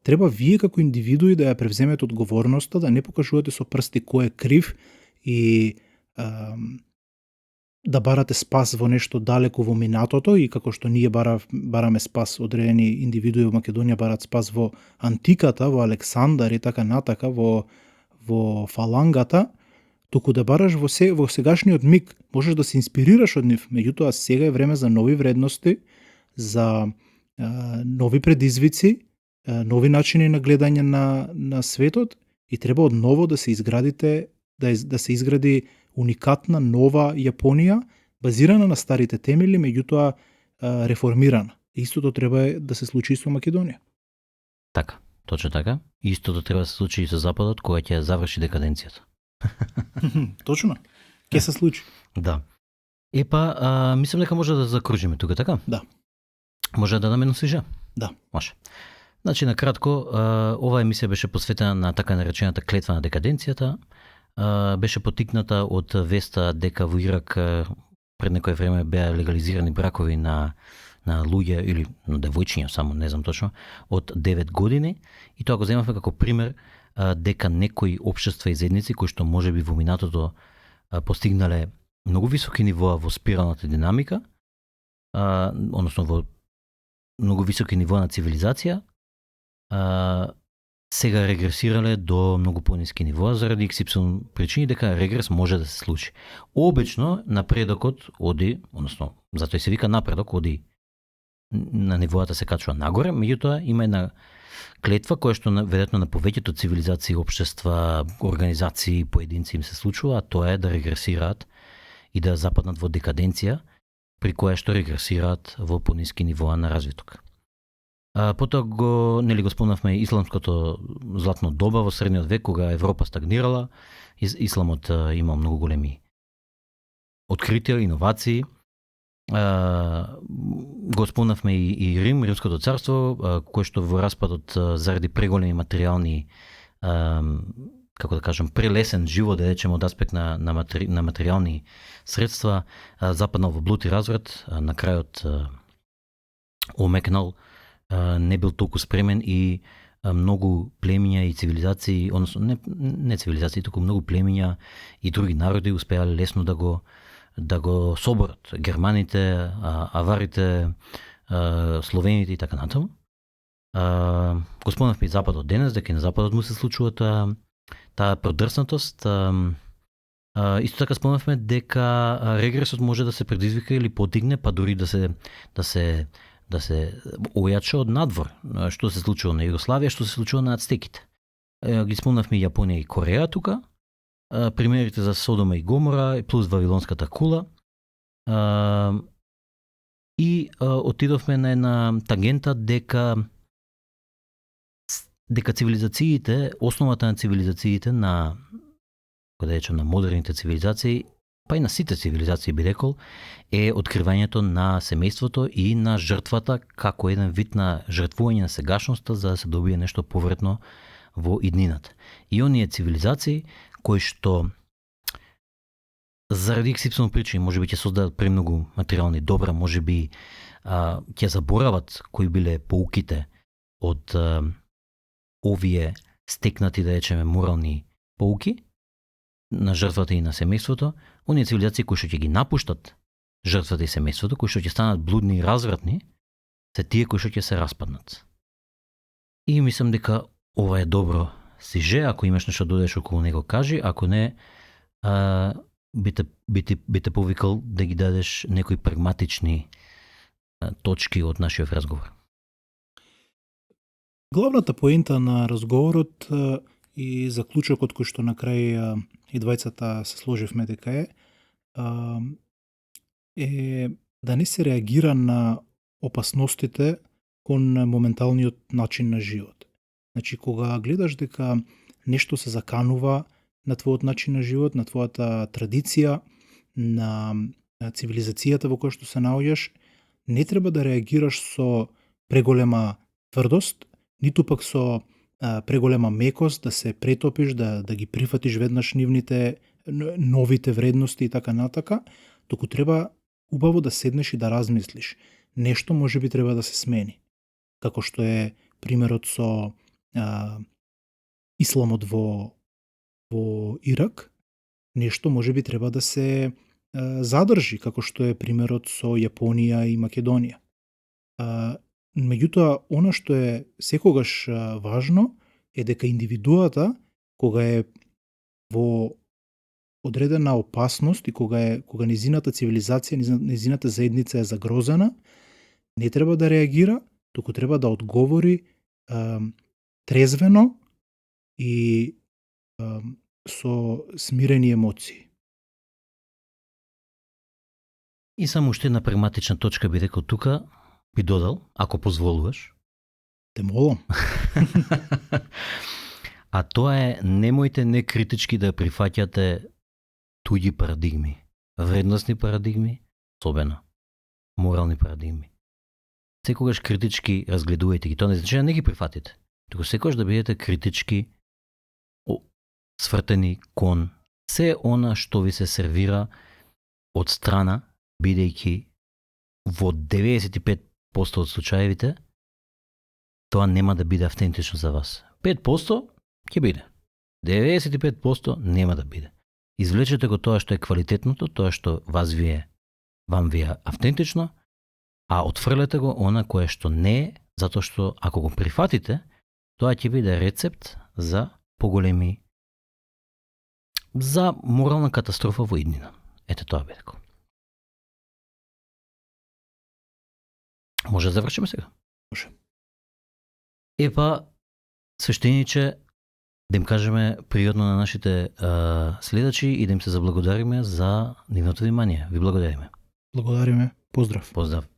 треба вие како индивидуи да ја превземете одговорноста, да не покажувате со прсти кој е крив и да барате спас во нешто далеко во минатото и како што ние бараме спас, одредени индивидуи во Македонија барат спас во антиката, во Александар и така натака, во фалангата, туку да бараш во сегашниот миг, можеш да се инспирираш од нив, меѓутоа сега е време за нови вредности, за нови предизвици, нови начини на гледање на светот и треба одново да се изградите, да се изгради уникатна нова Јапонија, базирана на старите темели, меѓутоа реформирана. Истото треба да се случи и со Македонија. Така, точно така. Истото треба да се случи и со Западот, кога ќе заврши декаденцијата. Точно. Ќе се случи. Да. Мислам дека може да закружиме тука, така? Да. Може да даме носижа? Да. Може. Значи, накратко, оваа емисија беше посветена на така наречената клетва на декаденцијата. Беше потикната од веста дека во Ирак пред некој време беа легализирани бракови на луѓе или на девојчиња, само не знам точно, од 9 години и тоа го земавме како пример дека некои општества и заедници кои што можеби во минатото постигнале многу високи нивоа во спиралната динамика, односно во многу високи нивоа на цивилизација, сега регресирале до многу пониски нивоа заради XY причини, дека регрес може да се случи. Обично напредокот оди, односно затоа се вика напредок, оди на нивоата се качува нагоре, меѓутоа има една клетва која што веројатно на повеќето цивилизации, општества, организации, поединци им се случува, а тоа е да регресираат и да западнат во декаденција, при која што регресираат во пониски нивоа на развиток. Потоа го спомнавме исламското златно доба во средниот век, кога Европа стагнирала, исламот има многу големи откритија, иновации. Го спомнавме и Рим, Римското царство, кое што во распадот заради преголеми материјални, како да кажам, прелесен живот, да речеме, од аспект на материјални средства, западнал во блуд и разврат, на крајот омекнал, не бил толку спремен и многу племиња и цивилизации, односно не цивилизации, туку многу племиња и други народи успеале лесно да го соборат. Германите, аварите, словените и така натаму. Го спомнавме и Западот денес, дека и на Западот му се случува таа продрснатост. Исто така спомнавме дека регресот може да се предизвика или потигне, па дури да се ојача од надвор. Што се случува на Југославија, што се случува на ацтеките. Ги спомнавме и Јапонија и Кореја тука. Примерите за Содома и Гомора плюс Вавилонската кула. И отидовме на една тангента дека цивилизациите, основата на цивилизациите на модерните цивилизации, па и на сите цивилизации би рекол, е откривањето на семејството и на жртвата како еден вид на жртвување на сегашноста за да се добие нешто повратно во иднината. И оние цивилизации кои што заради XY причини можеби ќе создадат премногу материјални добра, можеби ќе заборават кои биле поуките од овие стекнати, да речеме, морални поуки на жртвата и на семејството, оние цивилизации кои што ќе ги напуштат жртвата и семејството, кои што ќе станат блудни и развратни, се тие кои што ќе се распаднат. И мислам дека ова е добро сиже, ако имаш нешто додадеш околу него кажи, ако не, би те повикал да ги дадеш некои прагматични точки од нашиот разговор. Главната поента на разговорот и заклучокот кој што на крај и двајцата се сложивме дека е да не се реагира на опасностите кон моменталниот начин на живот. Значи, кога гледаш дека нешто се заканува на твојот начин на живот, на твојата традиција, на цивилизацијата во која што се наоѓаш, не треба да реагираш со преголема тврдост, ниту пак со преголема мекост, да се претопиш, да ги прифатиш веднаш нивните новите вредности и така натака, туку треба убаво да седнеш и да размислиш. Нешто можеби треба да се смени. Како што е примерот со исламот во Ирак, нешто можеби треба да се задржи, како што е примерот со Јапонија и Македонија. Меѓутоа, она што е секогаш важно е дека индивидуата, кога е во одредена опасност и кога незината цивилизација, незината заедница е загрозена, не треба да реагира, туку треба да одговори трезвено и со смирени емоции. И само уште една прагматична точка би рекол тука, би додал, ако позволуваш. Те молам. А тоа е, немојте некритички да прифаќате туѓи парадигми, вредностни парадигми, особено морални парадигми. Секогаш критички разгледувајте ги, тоа не значи да не ги прифатите, туку секогаш да бидете критички свртени кон се она што ви се сервира од страна, бидејќи во 95% од случаевите тоа нема да биде автентично за вас. 5% ќе биде. 95% нема да биде. Извлечете го тоа што е квалитетното, тоа што вам ви е автентично, а отфрлете го она кое што не е, затоа што ако го прифатите, тоа ќе биде рецепт за морална катастрофа во иднина. Ете тоа би рекол. Може да завършим сега? Може. Епа, свещениче, да им кажем приятно на нашите следачи и да им се заблагодариме за нивното внимание. Ви благодариме. Благодариме. Поздрав. Поздрав.